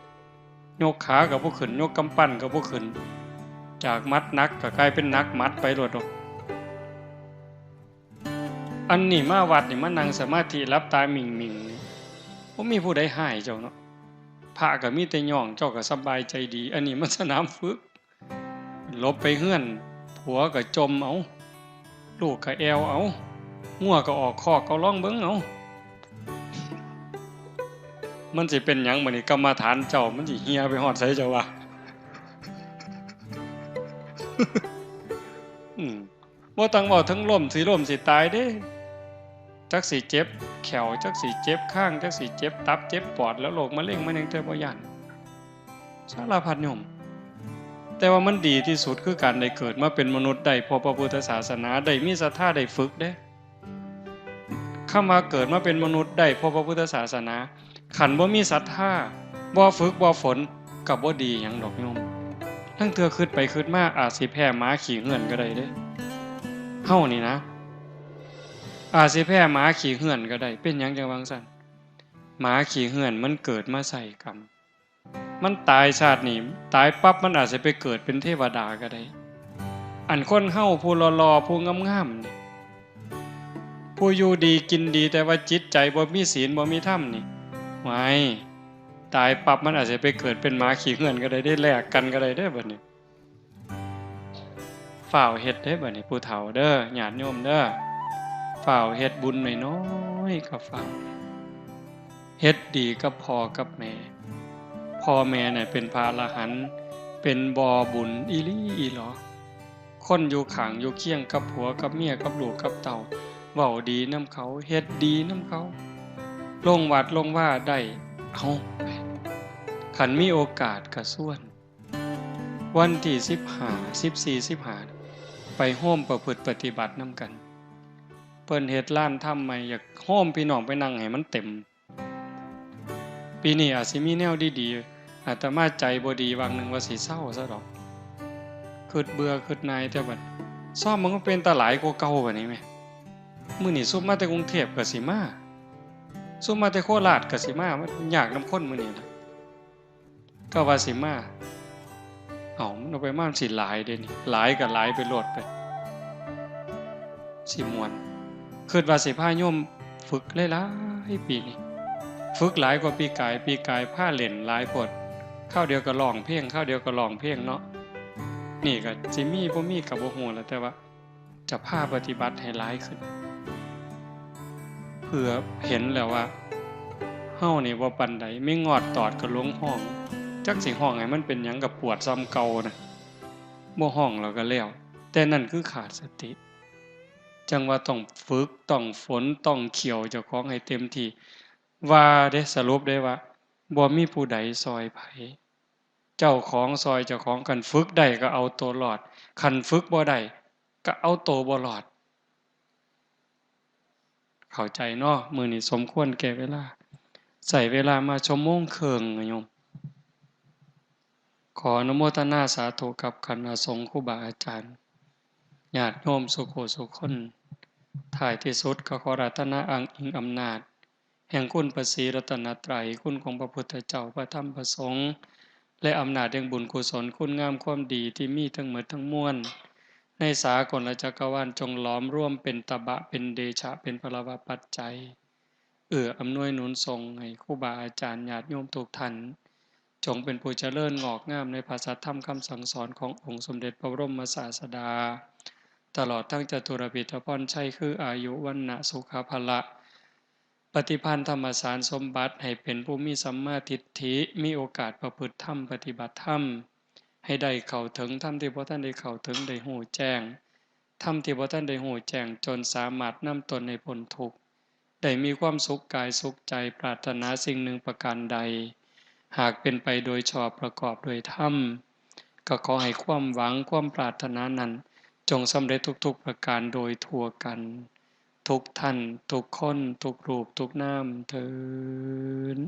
ๆ ยกขาก็บ่ขึ้น ยกกำปั้นก็บ่ขึ้น จากหมัดหนักก็กลายเป็นหนักหมัดไปโลดดอก อันนี้มาวัดนี่มานั่งสมาธิหลับตาหมิ่งๆ นี่ บ่มีผู้ใดฮ้ายเจ้าเนาะ พระก็มีแต่ย่อง เจ้าก็สบายใจดี อันนี้มันสนามฝึก หลบไปเฮือน ผัวก็จ่มเอา ลูกก็แอ่วเอา งัวก็ออกคอก เอาลองเบิ่งเอา มันสิเป็นหยังบัดนี้ กรรมฐานเจ้ามันสิเหี่ยไปฮอดไสเจ้าว่า อืม บ่ต้องเว้าถึงล้มสิล้มสิตายเด้ จักสิเจ็บแข้ว จักสิเจ็บคาง จักสิเจ็บตับเจ็บปอด แล้วโรคมะเร็งมะเร็งเธอบ่ย้าน สารพัดโยม แต่ว่ามันดีที่สุดคือการได้เกิดมาเป็นมนุษย์ ได้พบพระพุทธศาสนา ได้มีศรัทธา ได้ฝึกเด้ คำว่าเกิดมาเป็นมนุษย์ ได้พบพระพุทธศาสนา คันบ่มีศรัทธา บ่ฝึก บ่ฝน ก็บ่ดีหยังดอกโยม ลางเทื่อคิดไปคิดมา อาจสิแพ้หมาขี้เฮือนก็ได้เด้ เฮานี่นะ อาจสิแพ้หมาขี้เฮือนก็ได้ เป็นหยังจั่งว่าจั่งซั้น หมาขี้เฮือนมันเกิดมาใส่กรรม มันตายชาตินี้ ตายปั๊บมันอาจสิไปเกิดเป็นเทวดาก็ได้ อันคนเฮาผู้หล่อๆ ผู้งามๆ นี่ ผู้อยู่ดีกินดี แต่ว่าจิตใจบ่มีศีลบ่มีธรรมนี่ ว้าย ตายปั๊บมันอาจสิไปเกิดเป็นหมาขี้เฮือนก็ได้เด้ แลกกันก็ได้เด้บัดนี้ ฟ้าวเฮ็ดเด้บัดนี้ ผู้เฒ่าเด้อ ญาติโยมเด้อ ฟ้าวเฮ็ดบุญน้อยๆ ก็ฟ้าว เฮ็ดดีกับพ่อกับแม่ พ่อแม่เนี่ยเป็นพระอรหันต์ เป็นบ่อบุญอีหลีอีหลอ คนอยู่ข้างอยู่เคียงกับผัวกับเมียกับลูกกับเต้า เว้าดีนำเขา เฮ็ดดีนำเขา ลงวัดลงวาได้ เอา คันมีโอกาสก็ชวน วันที่สิบห้า สิบสี่ สิบห้า ไปโฮมประพฤติปฏิบัตินำกัน เพิ่นเฮ็ดลานธรรมใหม่ อยากโฮมพี่น้องไปนั่งให้มันเต็ม ปีนี้อาจสิมีแนวดีๆ อาตมาใจบ่ดี วางหนึ่งว่าสิเซาซะดอก คิดเบื่อคิดหน่าย แต่บัดซ่อมมันก็เป็นตาหลายกว่าเก่าบัดนี้แหม มื้อนี้ซุมมาแต่กรุงเทพฯก็สิมา ซุมมาแต่โคราชก็สิมา มันยากนำคนมื้อนี้นะ ก็ว่าสิมา เอ้า มันเอาไปมามันสิหลายเด้นี่ หลายก็หลายไปโลดไป สิม่วน คิดว่าสิพาโยมฝึกหลายๆ ปีนี้ ฝึกหลายกว่าปีกาย ปีกายพาเล่นหลายโพด คราวเดียวก็ร้องเพลง คราวเดียวก็ร้องเพลงเนาะ นี่ก็สิมีบ่มีก็บ่ฮู้ล่ะ แต่ว่าจะพาปฏิบัติให้หลายขึ้น เพื่อเห็นแล้วว่า เฮานี่บ่ปานใด มีงอดตอดก็หลงฮ้อง จักสิฮ้องให้มันเป็นหยังก็ปวดส่ำเก่านะ บ่ฮ้องแล้วก็แล้ว แต่นั่นคือขาดสติ จั่งว่าต้องฝึก ต้องฝน ต้องเคี่ยวเจ้าของให้เต็มที่ ว่าเด้ สรุปได้ว่า บ่มีผู้ใดซ่อยไผ เจ้าของซ่อยเจ้าของ คันฝึกได้ก็เอาตัวรอด คันฝึกบ่ได้ก็เอาตัวบ่รอด เข้าใจเนาะ มื้อนี้สมควรแก่เวลา ใช้เวลามาชั่วโมงครึ่งนะโยม ขออนุโมทนาสาธุกับคณะสงฆ์ครูบาอาจารย์ ญาติโยมสุขูสุคน ท้ายที่สุดก็ขออาราธนาอ้างอิงอำนาจ แห่งคุณพระศรีรัตนตรัย คุณของพระพุทธเจ้า พระธรรม พระสงฆ์ และอำนาจแห่งบุญกุศล คุณงามความดีที่มีทั้งหมดทั้งมวล ในสากลจักรวาล จงหลอมรวมเป็นตบะ เป็นเดชะ เป็นพลวปัจจัย เอื้ออำนวยหนุนส่งให้ครูบาอาจารย์ ญาติโยมทุกท่าน จงเป็นผู้เจริญงอกงามในพระสัทธรรมคำสั่งสอนขององค์สมเด็จพระบรมศาสดา ตลอดทั้งจตุรพิธพรชัย คืออายุ วรรณะ สุขะ พละ ปฏิภาณธรรมสารสมบัติ ให้เป็นผู้มีสัมมาทิฏฐิ มีโอกาสประพฤติธรรม ปฏิบัติธรรม ให้ได้เข้าถึงธรรมที่บ่ทันได้เข้าถึง ได้ฮู้แจ้ง ธรรมที่บ่ทันได้ฮู้แจ้ง จนสามารถนำตนให้พ้นทุกข์ ได้มีความสุขกายสุขใจ ปรารถนาสิ่งหนึ่งประการใด หากเป็นไปโดยชอบประกอบโดยธรรม ก็ขอให้ความหวังความปรารถนานั้น จงสำเร็จทุกๆประการโดยทั่วกัน ทุกท่าน ทุกคน ทุกรูป ทุกนาม เทอญ